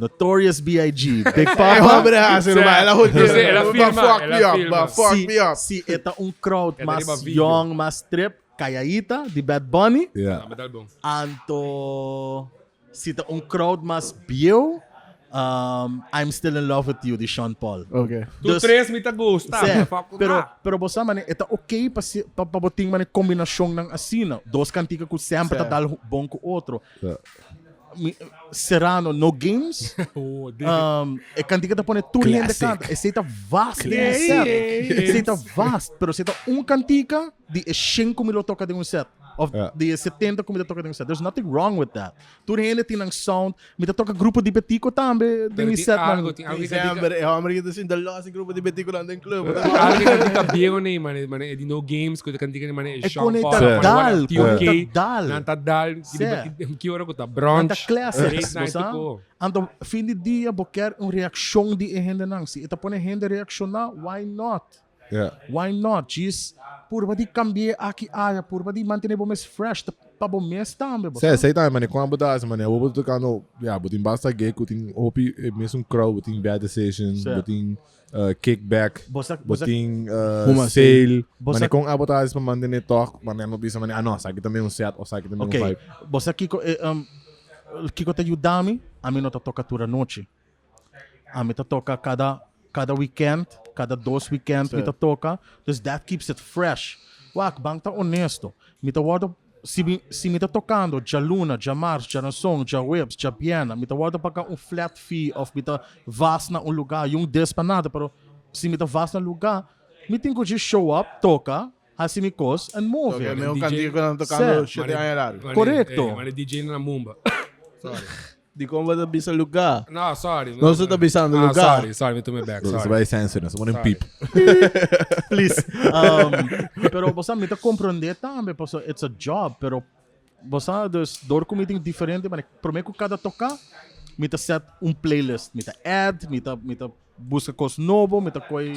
Notorious B.I.G. Big E Papa. hombre hasi ruman, el a hoor Sí, el a Ba firma, fuck el a me up, firma. ba fuck Si, me up. si e ta un crowd E ta mas riba video. young, mas trip, Callaita di Bad Bunny. Ja. Ah, metal bom. Anto si ta un crowd mas bieu, Um, I'm Still in Love with You di Sean Paul. Okay. Tu Dus- tres mi ta gusta. Sê, Fuck, pero, ah. pero bo sa mane, eta ok pa, si, pa, pa bo tin mane combinacion nan asina. Dos cantica ku sempre ta Sê. dal bon ku otro. Sê. Mi, Serrano, no games. Oh, di- E cantica ta pone tur hende Classic. canta. Esey ta vast den un set. Esey ta vast. Pero esey ta un cantica di e shen cu mi lo toca den un set. Of di e 70 cu mi ta toca den un set. There's nothing wrong with that. Tur hende tin nan sound. Mi ta toca grupo di Betico tambe den Pero mi tin set nan. algo, tin algo que cantica, December, e homber que ta sinta los in grupo di Betico nan den club. tin algo que cantica biego nei, mane, mane, e di no games, cu ta cantica nei, mane, e E Sean con e Paul, ta mane, dal, whatever, con e TOK, ta dal. Nan ta dal, Sê. ki ora cu ta Nan brunch, ta classics, late night bo sa? ko. Anto fin di dia bo kier un reaccion di e hendenan. Si e ta pone hende reacciona, why not? Yeah. Why not? Djis purba di cambi'é aki aya, purba di mantene bo mes fresh, ta pa bo mes tambe, bo Sê, sa? sei tambe, mane, kon bo ta hasi, mane, awor bo ta tocando, ya, bo tin basta gig ku tin hopi e mesun crowd, bo tin Bad Decision, Sê. bo tin Kickback, Bo sa, bo bo sa, tin Huma Sail, Bo mane, sa- kon abo ta hasi pa mantene tog, mane, no bisa, mane, ah no, esaki ta mi un set, of esaki ta mi un ok, vibe. bo sa kiko e, kiko ta yuda mi? Ami no ta toca tur anochi. Ami ta toca cada cada weekend, cada dos weekend mi ta toca. Dus that keeps it fresh. Wak, ban ta honesto. Mi ta wordo, si mi, si mi ta tocando djaluna, djamars, djaranson, djahuebs, djabièrnè, mi ta wordo paga un flat fee of mi ta vas na un lugar, y un des pa nada, pero si mi ta vas na lugar, mi tin cu djis show up, toca, haci mi cos and move. Toca mi un DJ cantico cu nan tocando Sê. shete aña largo. Mane, Correcto. mane DJ na mumba. Sorry. Dikon bo ta bisa lugá? No, sorry. Nos ta bisando Ah, lugá. sorry, sorry, mi tuma back, Nos sorry. bai censor, nos pone un Sorry. pip. Please. Pero bo sa, mi ta comprende tambe, pasobra it's a job, pero bo sa, dus door cu mi tin diferente manera, prome cu cada toca, mi ta set un playlist, mi ta add, mi ta, mi ta busca cos nobo, mi ta coy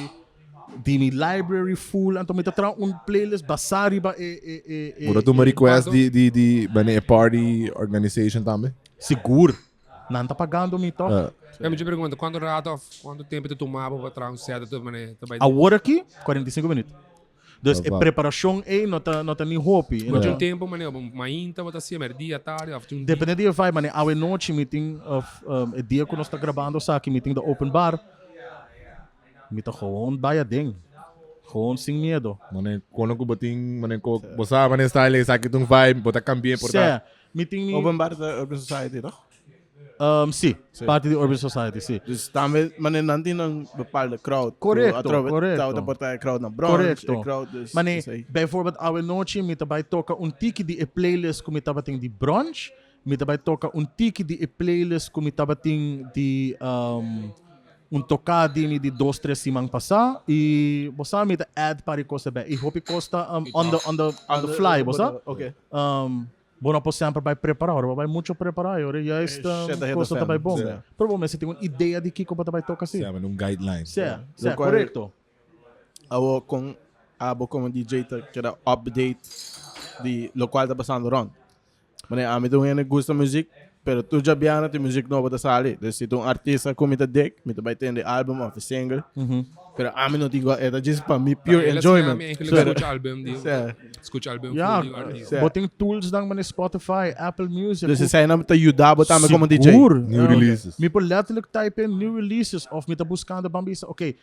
di mi library full, anto mi ta traha un playlist basa riba e, e, e, e, Bo ta tuma e request di, di, di, wanneer e party organization tambe? Sigur. Nan ta pagando mi toch? Ah. Ja, mi pregunta, cuánto rato of cuánto tempo te tomaba pa traha un set te mane, te bai Awor aki, 45 minuut. Dus e Opa. preparacion ei no ta, no ta ni hopi. Bo tin un tempo mane, op mainta bo ta hacia, merdia, tarde, of tin un dia? Depende di e vibe, mane awe nochi mi tin, of, um, e dia cu nos ta grabando esaki, mi tin de open bar. Mi ta gewoon bai aden. Gewoon sin miedo. Mane kono ku bo tin, mane ko, bo sa mane style esaki ta un vibe, bo ta kambia por ta. Sè, mi tin mi. Open bar ta Urban Society, toch? Um, si, parti di Urban Society, si. Dus tambe, mane nan tin een bepaalde crowd. Correcto, Atrobe, correcto. Tau ta porta e crowd na brunch, Correcto. e crowd dus. Mane, dus ei. bijvoorbeeld awe nochi mi ta bai toka un tiki di e playlist ku mi tabatin di brunch. Mi ta bai toka un tiki di e playlist ku mi tabatin di um, Un toká di mi di dos tres siman pasá i bo sa mi ta add par di kos erbij. I hopi kos ta um, on the on the on the fly, bo sa? Oké. Um, bo no por semper bai prepará, ora bo bai mucho prepará i ora juist um, Shit, dat kos no ta bai bon. Ja. Pero bo mester tin un idea di kiko bo ta bai toka si. Sea, met un guideline. Sea, sea, Lokual- korekto. Awo kon abo komo DJ ta keda update di lokual ta pasando rond. Mane ami ta un hende gusta muziek, pero tur djabiana tin muziek nobo ta sali. Dus si ta un artista ku mi ta dik, mi ta bai tende album of e single. Pero ami no tin ku e ta djis pa mi pure Ela enjoyment. siña mi eigenlijk scucha album di scucha album Ja, full di artista. bo tin tools dan mane Spotify, Apple Music. Dus esei nan ta yuda bo tambe komo DJ. Sigur. New releases. Mi por letterlijk type in new releases of mi ta buscando ban bisa, oké,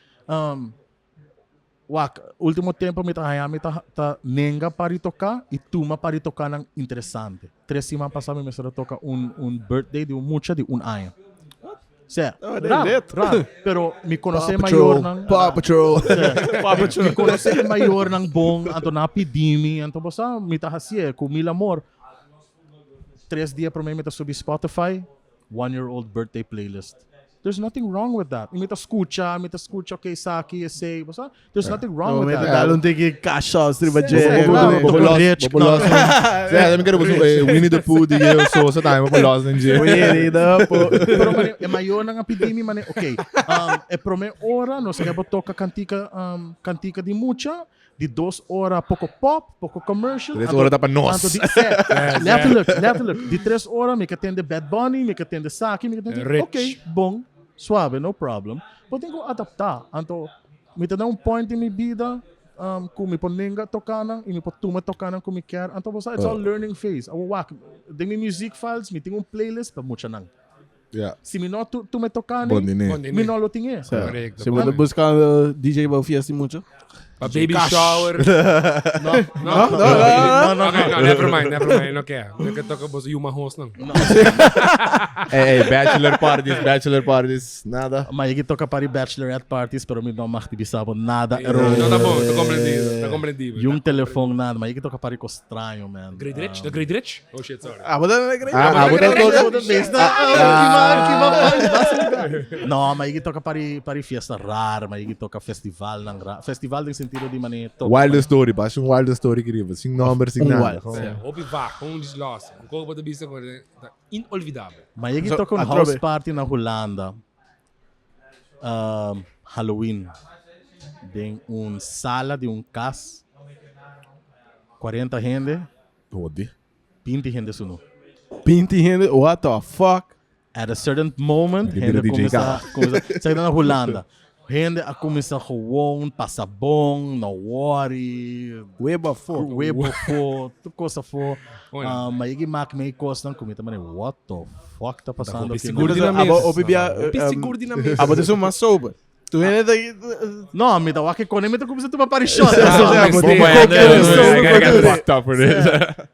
Wak, ultimo tempo mi ta haña mi ta ta nenga pa ritoká i tuma pa ritokánan interesante. Tres siman pasá mi mester a toka un un birthday di un mucha di un aña. Sea, Oh, de raro, lit. raro. Pero mi konosé Paw Patrol, mayornan. Paw Patrol. Sea, mi, mi konosé e mayornan bon, anto nan a pidi mi, anto bo sa, mi ta hasié ku mil amor. Tres dia promé mi ta subi Spotify, one year old birthday playlist. There's nothing wrong with that. I mi ta scucha, mi ta scucha, ok, esaki, esey, bo sa? There's nothing wrong with Mi ta that. dal un tiki cash sauce riba Sí, dje. sí, claro. Bo por los, Rich, bo por los. Sí, mi kere boso, Winnie the Pooh di Yeo Sosa tambe, bo por los den dje. Winnie the Pooh. Pero mane, e mayornan a pidi mi, mane, ok, e prome ora nos ke bo toca cantica, cantica di mucha, Di dos ora poko pop, poko commercial. Tres Anto- ora ta pa nos. Anto di, se, letterlijk, letterlijk. Di tres ora mi ka tende Bad Bunny, mi ka tende Saki, mi ka tende... Rich. Ok, bon, suave, no problem. Bo tin ku adaptá. Anto, mi ta na un point den mi bida um, ku mi por nenga tokanan i mi por tuma tokanan ku mi kier. Anto bo sa, it's all learning phase. Awor wak, den mi music files mi tin un playlist pa muchanan. Ja. Si mi no tu, tu me toca Bon dine. Bon dine. mi no lo tin e. Sa, Correcto. Si bo ta buscando DJ bo fiesta mucho. Pa baby shower. No, No, no, no, no, no, Ok, no, never mind, never mind. No ke. No ke toca boso yuma host nan. Hey, hey, bachelor parties, bachelor parties, nada. Maar je toca para bachelorette parties, pero mi no mag di bisabo nada. No, no, tá bom, tô compreendido, tá compreendido. E um telefone nada, mas je toca para estranho, man. Great Rich? The Great Rich? Oh shit, sorry. Ah, bo ta na great. Ah, ah, bo ta toca. No, maar je toca para para fiesta rara, maar je toca festival nang ra. Festival in sentido di mané toca. Wild story, basta un wild story querido. Sin nombre, sin Un nada. wild. Gewoon. Ja, Hopi vaag, gewoon die laatste. Ik hoop dat de beste gewoon inolvidabel. Maar je Zo, toca een atrobe. house party na Holanda. Halloween. Den un sala de un cas. 40 gente, Jodi. 20 gente suno. Pinti hende, what the fuck? At a certain moment, Ik gente ben de DJ começa, começa, sai na Holanda. Gente a começa gewoon, passa bom, no worry, Weba fuck. webo fo, tu coisa fo. Olha. Ah, mas ik maak mee kosten, dan kom je maar what the fuck tá passando Hopi aqui? seguro Dus, di na abo- mesa. opi bia, Hopi seguro di na mesa. Ah, bo ta mas sober. Tu hende ta No, mi tá wak kone, mi tá começando a tomar para shot. Ah, bo- bo- bo- I gotta bo- fucked up for this.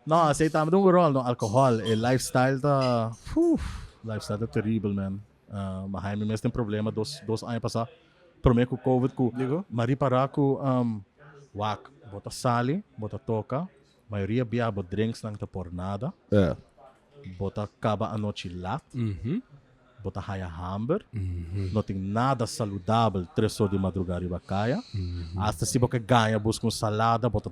No, aceita me um rol, no alcohol, e lifestyle tá, uf, lifestyle tá terrível, man. Uh, mas Jaime mesmo tem problema dos anos passar. Promê com COVID com Digo? Mari Paraco wak, bota sali, bota toca, maioria bia bo drinks não tá por nada, É. bota acaba a noite lat, Mhm. bota raia hamber, não tem nada saudável, 3 horas de madrugada e bacaia. Hasta se você ganha, busca uma salada, bota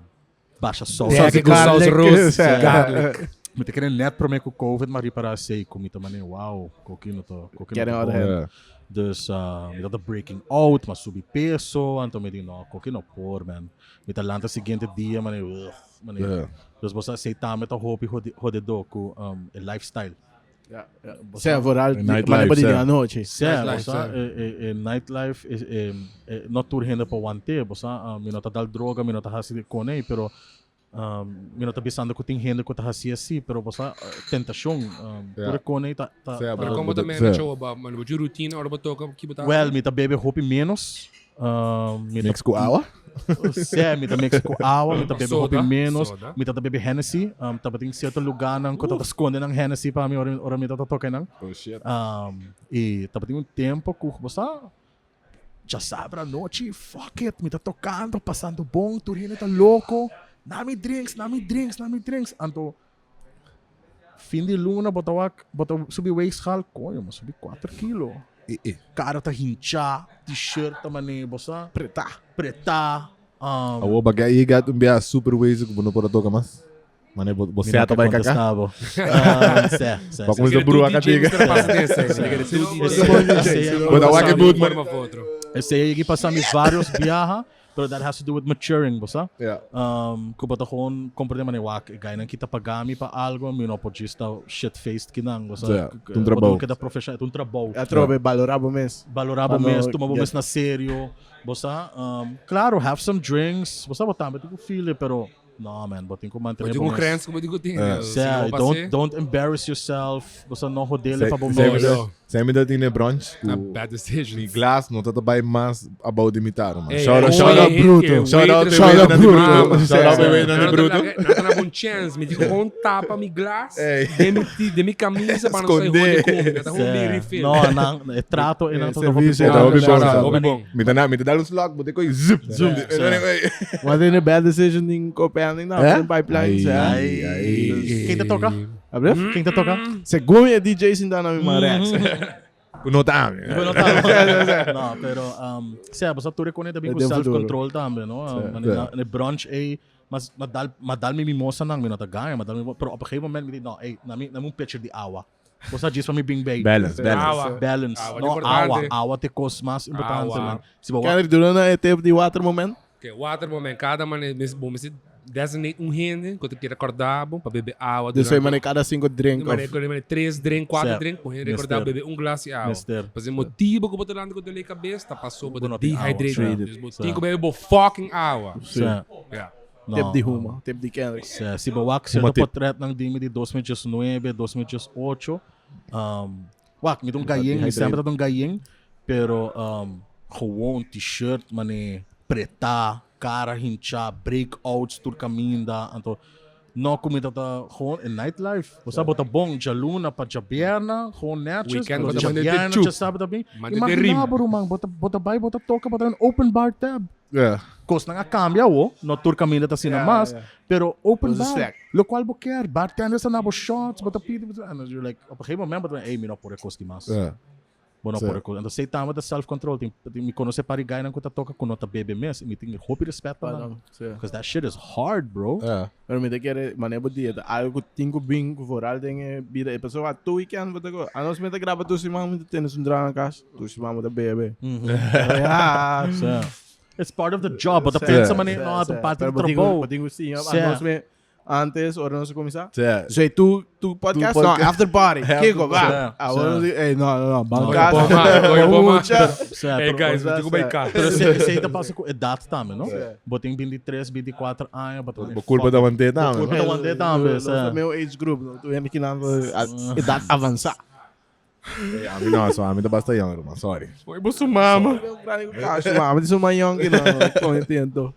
baixa sol. Ja, com saus roos. Garlic. Moet ik er net pro com COVID, maar para sei comida mané, wow, coquinho to, coquinho Querem to hora bom. É. Dus me dat breaking out, maar subi peso, então me di no, coquinho por man. Me tá lanta seguinte dia, mané, ugh, mané. É. Dus você aceitar me tá hope rodedo com e lifestyle. Ja, ja. Sea, vooral Nightlife, maar die ja. noche. Sim, Nightlife, você sim. e, e, e nightlife e, e, e, not tur hende pa wante, você uh, mi no ta dal droga, mi no ta hasi kone, pero mi no ta pensando que tem hende que ta hasi assim, pero você uh, tentação, Ja. tur kone ta ta, Sim, ta Maar Pero como também Sim. na show ba, mano, de rotina, ora toca que botar. Well, mi ta bebe hopi menos. Mi ta Mix com água? Sim, mi ta mix com água, mi ta bebe Soda, hopi menos, soda. mi ta bebe Hennessy, ta bating certo lugar nang ko ta esconde nang Hennessy pa mi ora ora mi ta toque nang. Oh shit. E tava tem um tempo que você já sabe a noite, fuck it, me tá tocando, passando bom, Turino tá louco, nami drinks, nami drinks, nami drinks. Anto, fim de luna, bota, bota subi weegschaal, coño, mas subi 4 kilo. E, e. Cara tá hinchá, t-shirt tá mané, você Preta. pretá. Awo bagay aí gato um bia super ways que não pode tocar mais. Mane você ata vai cacar. Sé, sé. Ba começar a brua catiga. Bota o que boot, man. Esse aí que passamos vários viaja, but that has to do with maturing, você? Yeah. Ku bota gewoon compreender mané wak, gaya nang kita pagami pa algo, mi no pode estar shit-faced kinang, você? Yeah, um trabalho. Kita professional, um trabalho. Atrobe, valorabo mes. Valorava Mano, mesmo, tomava yeah. mesmo na sério, você? Claro, have some drinks, você botar, mas tem filho, pero no man, botin ko manter Eu digo crença como eu digo tem. Yeah, don't embarrass yourself. Você não rodeia para bom Sempre da tinha brunch. Bad decision. Mi glass não tá bem mais about de imitar, man. Hey, Shout out, hey, shout out hey, Bruto. hey, Shout out shout out Bruto. Shout out Não Bruto. Não tá bom chance, me digo um tapa mi glass, Hey. de mi camisa para não sair Esconder. rode com, tá um refill. Não, não, é trato e não tô serviço, É, tá Shout bom, out, hobby bom. Me dá, me dá um slog, botei coi zup, Zoom. Wat in een bad decision in Copenhagen, nou, Eh? in pipeline. Ja. Ai, ai. Quem tá toca? Abref? Quem tá toca? Según je DJ's in daarna maar rechts. Não tá, Não, tá. Não, pero sim, você tu reconhece também com É dentro do self-control também, não? Sim. Na brunch, ei, mas madal madal mi mimosa nang mi nota ganha, madal mi, pero op een gegeven moment mi di, no, ei, na mi na mi um pitcher de água. Você diz para mi bing bem. Balance, balance. Água. Balance. Água, Não, importante. água, água te coisa mais importante, Água. man. Se você Kan ik doen een tip die water moment? Ok, water moment, cada man bom, se designate um rende, quando quer acordar, bom, para beber água. Dus durante- wij maar cada cinco drink Mane, of... mane, três drink, quatro Certo. drink, correndo recordar Mister. beber um glass de água. Mister. Fazer motivo que botar lá com dor de cabeça, tá passou, botar Botar água. dehydrated. Certo. Dus botar que beber fucking água. Sim. Yeah. Tip die Huma, tip die Kendrick. Se, si bawak Uma certo tip. portrait ng dimi di 2019, 2018, Wak, mi ta un gayen, mi semper ta un gayen, pero um, gewoon t-shirt mane pretá, cara hinchá, breakouts tur caminda, anto no ku mi ta ta gewoon e nightlife. Bo sa bo ta bon djaluna pa djabierna, gewoon netjes, Weekend pero bo ta manda te djabierna chup. djasabra ta bin. Manda te Imagina rim. bo ruman, bo ta bo ta bai bo ta toka, bo ta un open bar tab. Ja. Kosnan a kambia awo, no tur kaminda ta asina Ja, mas, ja, ja. pero open Nos bar, snack. lokual bo kier, bartenders ta na bo shots, bo ta pidi, bo ta, and you're like, op een gegeven moment bo ta ben, ey, mi no por e kos di mas. Ja. Bo no Sí. por e kos. Entonces, sei tamba ta self-control, tin, tin, mi konosé par di guynan ku ta toka ku no ta bebe mes, i mi tin hopi respet pa nan. Pardon, sí. Because that shit is hard, bro. Ja. Pero mi ta kere manera bo dieta algo ku tin ku bin ku vooral den e bida e pasobra tur weekend bo ta go anos mi ta graba tur siman mi ta tene su drama na kas tur siman bo ta bebe. Ja. Sí. It's part of the job. Bo ta Sí, pensa sí, manera, no, sí. ta parte Pero di bo tin ku- trabou. bo tin ku siña Sí. anos mi antes ora nos a cuminsa. Sí. So tu tu podcast, no, podcast. after party. Kiko, va. Sí, Ahora sí. nos di, ey, no, no, no, ban No. casa. Gooi boma, gooi boma. Mucha. Sí, Hey pero- guys, we go bij elkaar. Pero se, se te pasa com idade também, não? Botem 23, 24 anos, botem. Bo culpa da mantê também. Culpa da mantê também, Nos sí. ta meu age group, no. Tu ven aquí na edad avanzada. Hey, a mim não, só a mim tá bastante young, man. Sorry. Oi, bo mama. Mama, dit is een young, no, kom entiendo.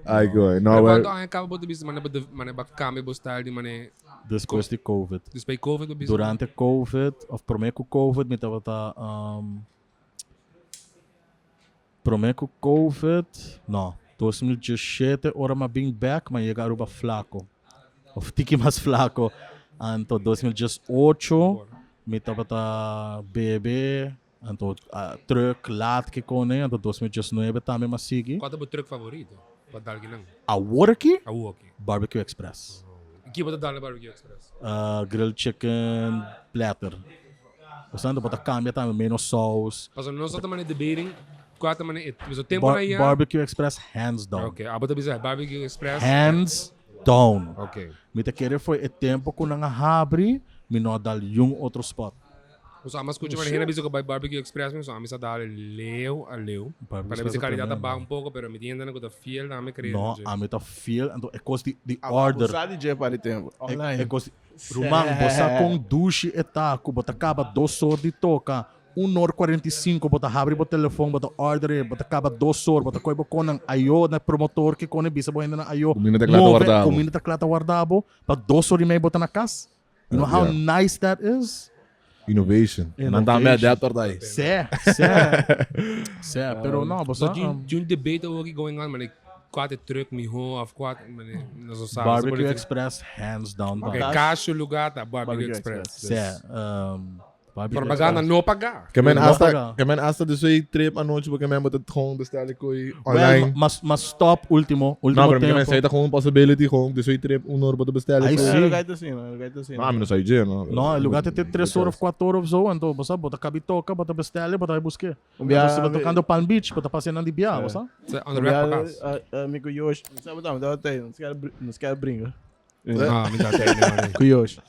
Ai, gooi. Maar No, quanto maar aan acaba bo bisa mane mane ba cambio bo style di mane Depois de Covid. dus bij COVID bo bisa. Durante Covid, of promê com Covid, me tava tá. Um, promê com Covid, não. 2017, ora ma bem back, mas chega aruba flaco. Of tiki mais flaco. Anto 2018, me tava tá bebê, anto uh, truck laat que kone, anto 2019 também mas sigui. Qual é o truck favorito? Pa dalgi nang. Awor aqui, Awu okay. Barbecue Express. Ki bo ta Barbecue Express. Grilled chicken platter. Portanto, bota cambia também, menos saus. Paso nós tá mane debating qual tá mane so tempo Bar na ia. Barbecue Express, hands down. Okay, abo ta bisa Barbecue Express. Hands down. Okay. Mi te querer foi e tempo que não abre, mi não dá um outro spot. So amas escucha mane hena bisa ko by Barbecue Express so amis a dar leu a leu. Barbecue Para Express bisa é calidad tremendo. tá ba um pouco, pero me tienda na ko ta fiel na me creer. Não, a mi tá fiel, então é coisa de, de order. Usar DJ para tempo. É, é Online. coisa de, Rumang, você com douche e taco, bota acaba 2 horas de toca. 1 hora 45, bota abre o telefone, bota order, bota acaba 2 horas, bota coibo conan ayo na promotor que cone bisa bo ainda na ayo. Comida teclado Move, guardado. Comida teclado guardado, pa 2 horas e meia bota na casa. You know how Yeah. nice that is? Innovation. Não tá me adaptar daí. Sé, sé. Sé, pero no, você So de um debate ook going on mane qual é truck miho of qual mane nós sabe. Barbecue Express hands down. Okay, dog. cacho lugar tá Barbecue Barbecue Express. Sé, barbecue Propaganda Express. não pagar. Que men Não hasta, pagar. que men hasta de sui trip a noite, porque men moet het gewoon bestellen koi Well, online. mas, mas stop, último, último Não, pero que men tempo. sei tá gewoon possibility gewoon de sui trip um uur moeten bestellen. Ai, koi. sim. É lugar assim, não, lugar assim. Maar não sei dia, não. No, el lugar tem 3 horas, 4 horas zo, então você bota cabitoca, bota bestelle, bota aí busque. Um dia- Você vai tocando Palm Beach, bota passeando de Bia, você? On the rap para Amigo Yoshi, sabe não, dá até, não se quer, não se quer brincar. Ah, me dá até, mane. Com Yoshi.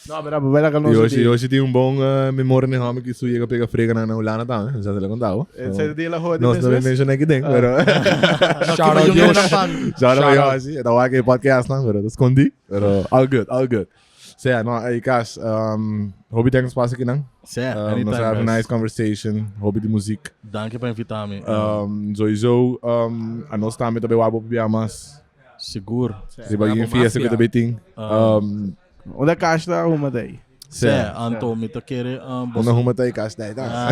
Não, mas vai lá com E nós. hoje, hoje tem um bom memória no home que sui pega frega na Holanda tá, já te le contava. Esse dia lá roda Nós não mencionei aqui dentro, pero Shout out Yoshi. Já não Shout eu out. assim, eu tava aqui podcast não, pero escondi, pero all good, all good. So yeah, no, hey guys, hope you thanks espaço aqui não. Certo, Nós have a nice conversation, hope de muziek. Dank je para invitar-me. Sowieso, a nós também também wabo pijamas. Seguro. Se vai em Wabo fiesta que mafia. também tem. Onde a caixa tá arruma daí? Sé, Anto, me to querer um, Onde arruma tá aí caixa daí, tá?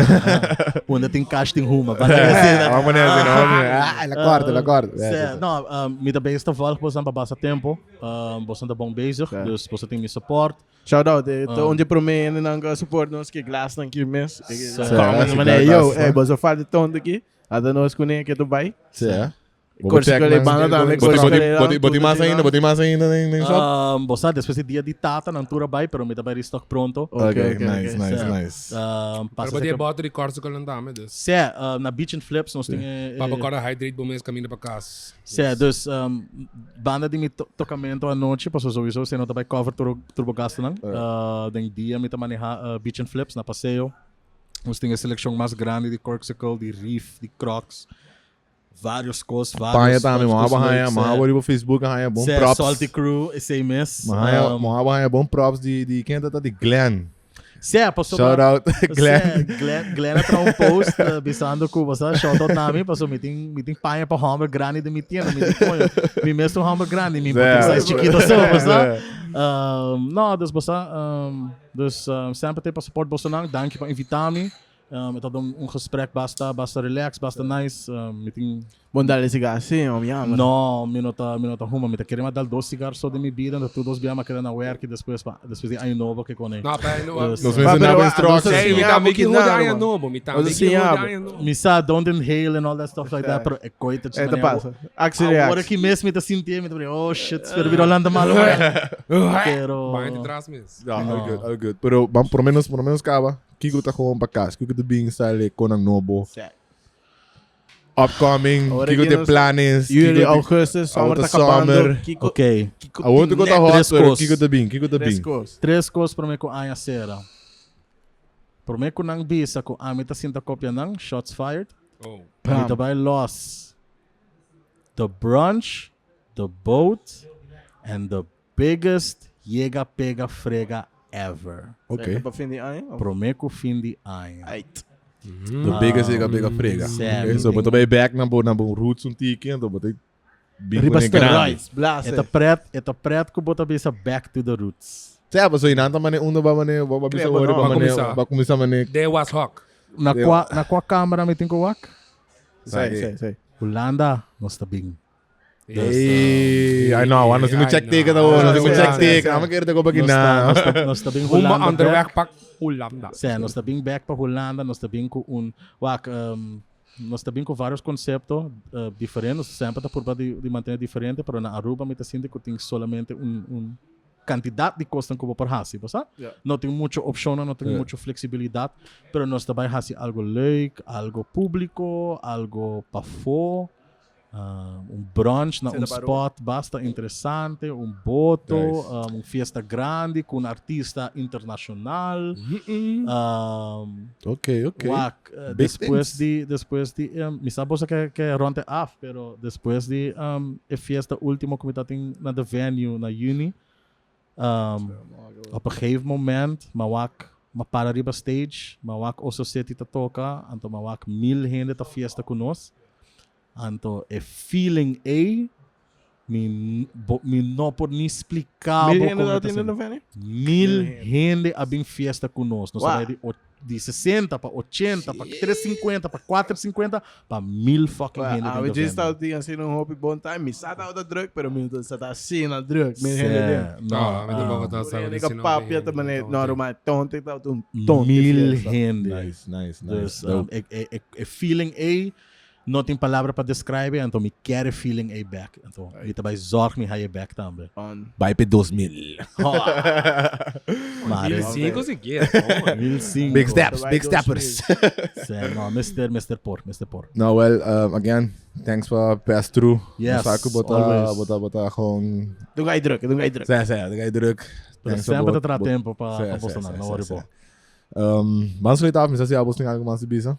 Onde tem caixa tem ruma. Vai assim, Vamos nessa, não, vamos nessa. Ah, ela corta, ela corta. Sé, no, me também está volg, você não passa tempo. Você tá bom bezig, dus você tem me support. Shout out, eh, to onde promete não support nós que glass não que mes. Sim, Como mané, yo, eh, você fala de tonto aqui. Ada nós com nem que tu vai. Sim. Corso que le banda também, corso que le Botei mais ainda, botei mais ainda nem shop. Você depois de dia de tata, não tura vai, pero me também restock pronto. Ok, nice, nice, Sé. nice. Pero Passa botei bota de corso com landame dus. Sé, na Beach and Flips, nós tem Papa agora hydrate bom mês caminho para casa. Sé, dus banda de mi to tocamento à noite, passou sowieso, se não também cover turbo, turbo gasto não. Den dia me tá manejar Beach and Flips na passeio. Nós tem a seleção mais grande de Corksicle, de Reef, de Crocs. Vários cos, vários. Panha também, vários uma arranha, looks, uma é. abra no Facebook, arranha bom Sé, props. Salty Crew, esse aí mês. Uma arranha bom props de quem tá de Glenn. Sea, pasobra Shout out Glenn. Sea, Glenn, Glenn a traha un post bisando ku basta shout out nami, paso mi tin mi tin paña pa homber grandi den mi tienda, mi di coño, mi mes ta un homber grandi, mi por tin size chikito so, basta. No, dus basta, dus semper te pa support bosonan, danki pa invita mi. E ta un gesprek basta basta relax, basta nice. Mi tin Bon dal e sigar si o mi ama. No, mi no ta mi no ta huma. Mi ta kere ma dal dos sigar so den mi bida, enton tur dos bia mi a keda na werk y despues pa despues di año nobo ke kone. No, pa año nobo. Nos mencionaba pero, instructions. Ey, mi tambe ki hoor di año nobo. Mi tambe ki hoor di año nobo. Mi sa don't inhale and all that stuff like that, pero e koi ta E ta pasa. Actie reactie. Awor aki mes mi ta sinti, mi ta bira, oh shit, spero bira Holanda malo. Pero Baño di tras mes. No, all good, all good. Pero ban por lo menos, por lo menos caba. Kiko ta gewoon pa cas? Kiko ta bin sale konan nobo? Upcoming, Ahora kiko que te nos- planes? Juli, Kiko te- augustus, summer Awor ta ta acabando. summer. Kiko, Ok. Kiko Awor tin ta net hot, Tres pero cos. kiko ta bin? Kiko ta tres bin? cos. Tres cos prome cu aña cera. Prome cu nan bisa cu ami ta sinta copia nan, shots fired. Oh. Mi ta bay los the brunch, the boat and the Biggest yega pega frega ever. Ok. Pa fin di aña? Prome ku fin di aña. Ait. The biggest yega pega frega. Sam. Ok, so bo ta bay back na bo na bo roots un tiki anto bo ta bin Riba ku e grandi. steroids, blase. E ta pret, e ta pret ku bo ta bisa back to the roots. Sea, paso inan ta mane unda ba mane ba ba bisa Creo, ori no. ba Ba mane kumisa. ba kumisa mane. There was hawk. Na Deo. kwa na kwa camera mi tin ku wak? Sei, sei, sei. Hulanda nos ta bin. Hey, I know, nos tengo check teken awor, nos tengo check teken. Amo quero te copa Nos ta, na. nos ta, nos ta bin Huma Hulanda back. onderweg pak Hulanda. Sê, nos ta bin back pa Hulanda, nos ta bin ku un, wak, nos ta bin ku varios concepto diferente, nos semper ta purba di, di mantene diferente, pero na Aruba mi ta sinti ku tin solamente un, un cantidad di cosnan ku bo por hasi, bo sa? No tin mucho opcionnan, no tin mucho flexibilidad, pero nos ta bai hasi algo leuk, algo publico, algo pafó. Un brunch na un spot basta interesante, un boto, nice. Un fiesta grandi cu un artista internacional. Ok, ok. Wak, despues di, despues di, mi sa boso ke, ke rond e af, pero despues di e fiesta ultimo cu mi ta tin na The Venue na juni, op een gegeven moment, ma wak, ma para riba stage, ma wak Oso City ta toca, anto ma wak mil hende ta fiesta cu nos. Anto e feeling ey mi bo mi no por ni splica Mil bo hende con ta e ta tin senti. venue? Mil hende a bin fiesta cu nos. Nos a Wow. bai di o di 60 pa 80 pa 350 pa 450 pa mil fucking Well, hende awe den de djis venue. ta tin asina un hopi bon time. Mi sa tabata druk, pero mi no sa ta asina druk. Mil hende den. Se, no, No, mi tampoco ta Tur sabi hende di ka si no papia ta hende, mane, tonte. no, ruman, tonte tabata un tonte mil fiesta. hende. Nice, nice, nice. Dus Dope. e, e, e, e feeling ey No tin palabra pa describe, anto mi kier e feeling ei back. Anto mi ta bai zorg mi haye back tambe. On. Bai pe 2000. Mare. 1005 siquiera. 1005. Big steps, Bai big 2000. steppers. Se, no, mister, mister por, mister por. No, well, again, thanks for pass through. Yes, Nos sa ku bota, always. bota, bota gewoon... Doe ga je druk, doe ga je druk. Zé, zé, doe ga druk. Pero Thanks for semper ta bot- tra bot- tempo pa Zé, pa zé, boso zé, nan, no zé, worry zé. bo. Vamos sluiten af, mi sa si abos tin algo mas di bisa.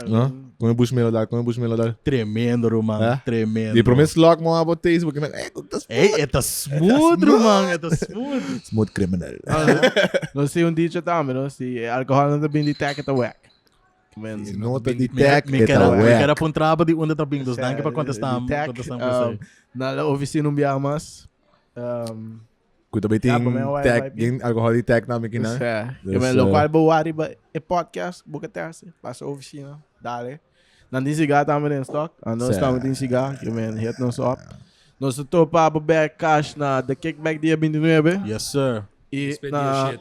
No? Come bushmelo dar, come bushmelo dar. Tremendo, ruman. Eh? Tremendo. Di prome slok mo abo taste, porque men, eh, dat is Ey, e ta smooth, ruman. E ta smooth. smooth criminal. Nos tin un dicho tambe, no? Si alcohol no ta bin di tech, e ta whack. Men, No ta di Mi, tech, mi e ta kera, mi whack. kera puntraba di unda ta bin, dus danki pa contestar. Di tech, Contestar um, na la oficina un biaha mas. Um, Ku tambe Ja, tin pa mi tech, vai- geen alcohol di tech na mi kina. Ja, Dus, ik ben lokaal bewaar riba e podcast, boca terse, passa oficina, dale. Dan die sigaar tambe in stock. En dan Zé. staan we die sigaar, ik ben hit nos op. Nos topa op back cash na de kickback dia 29. Yes, sir. E na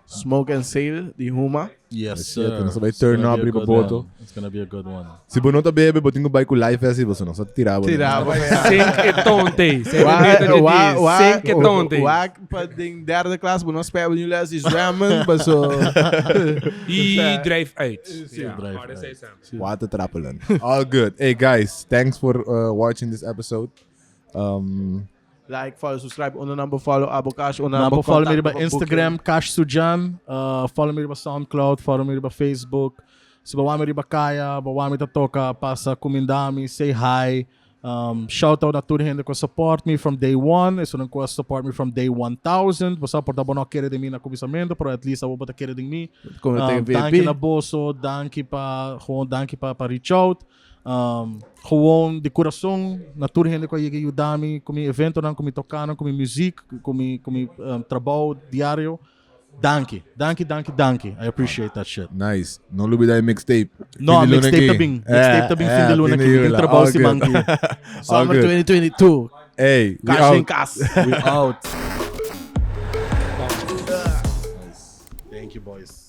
Smoke and Sail di Huma. Yes, Shit, sir. nos bay It's turn gonna up be a riba good boto. one. It's gonna be a good one. Si bo no ta bebe, bo tin ku bai ku life vest, bo no sa tira bo. Tira bo. Sink e tonte. Sink e tonte. Wa pa ding derde klas, bo no spijt nu les die zwemmen, maar zo. Die drijf uit. Ja, drijf maar dat uit. is hem. Water trappelen. All good. Hey guys, thanks for watching this episode. Like, follow, subscribe, onder number follow, Abo Cash, onder Nou, number follow me contact, riba Instagram, Cash Sujan. Follow me riba SoundCloud, follow me riba Facebook. Si bawa mi riba kaya, bawa mi ta toka, pasa kumindami, say hi. Um, shout out na tur hende ku a support me from day one, esunnan ku a support me from day 1000. Bo sa por ta bo no a kere den mi na kuminsamentu, pero at least awor bo ta kere den mi. Como Um, te danki VIP. na boso, danki pa, gewoon danki pa, pa reach out. Um, gewoon di kurason na tur hende ku a yega yuda mi ku mi eventonan, ku mi tokanan, ku mi muziek, ku mi, ku mi um, trabou diario. Danki, danki, danki, danki. I appreciate that shit. Nice. No lubida e mixtape. No, Fin di luna mixtape ta aki. bin. Mixtape ta bin fin di luna fin aki. Mi tin jula. trabou All siman good. aki. All Summer good. 2022. Hey, we Cash in out. cas. We out. Thank you, boys.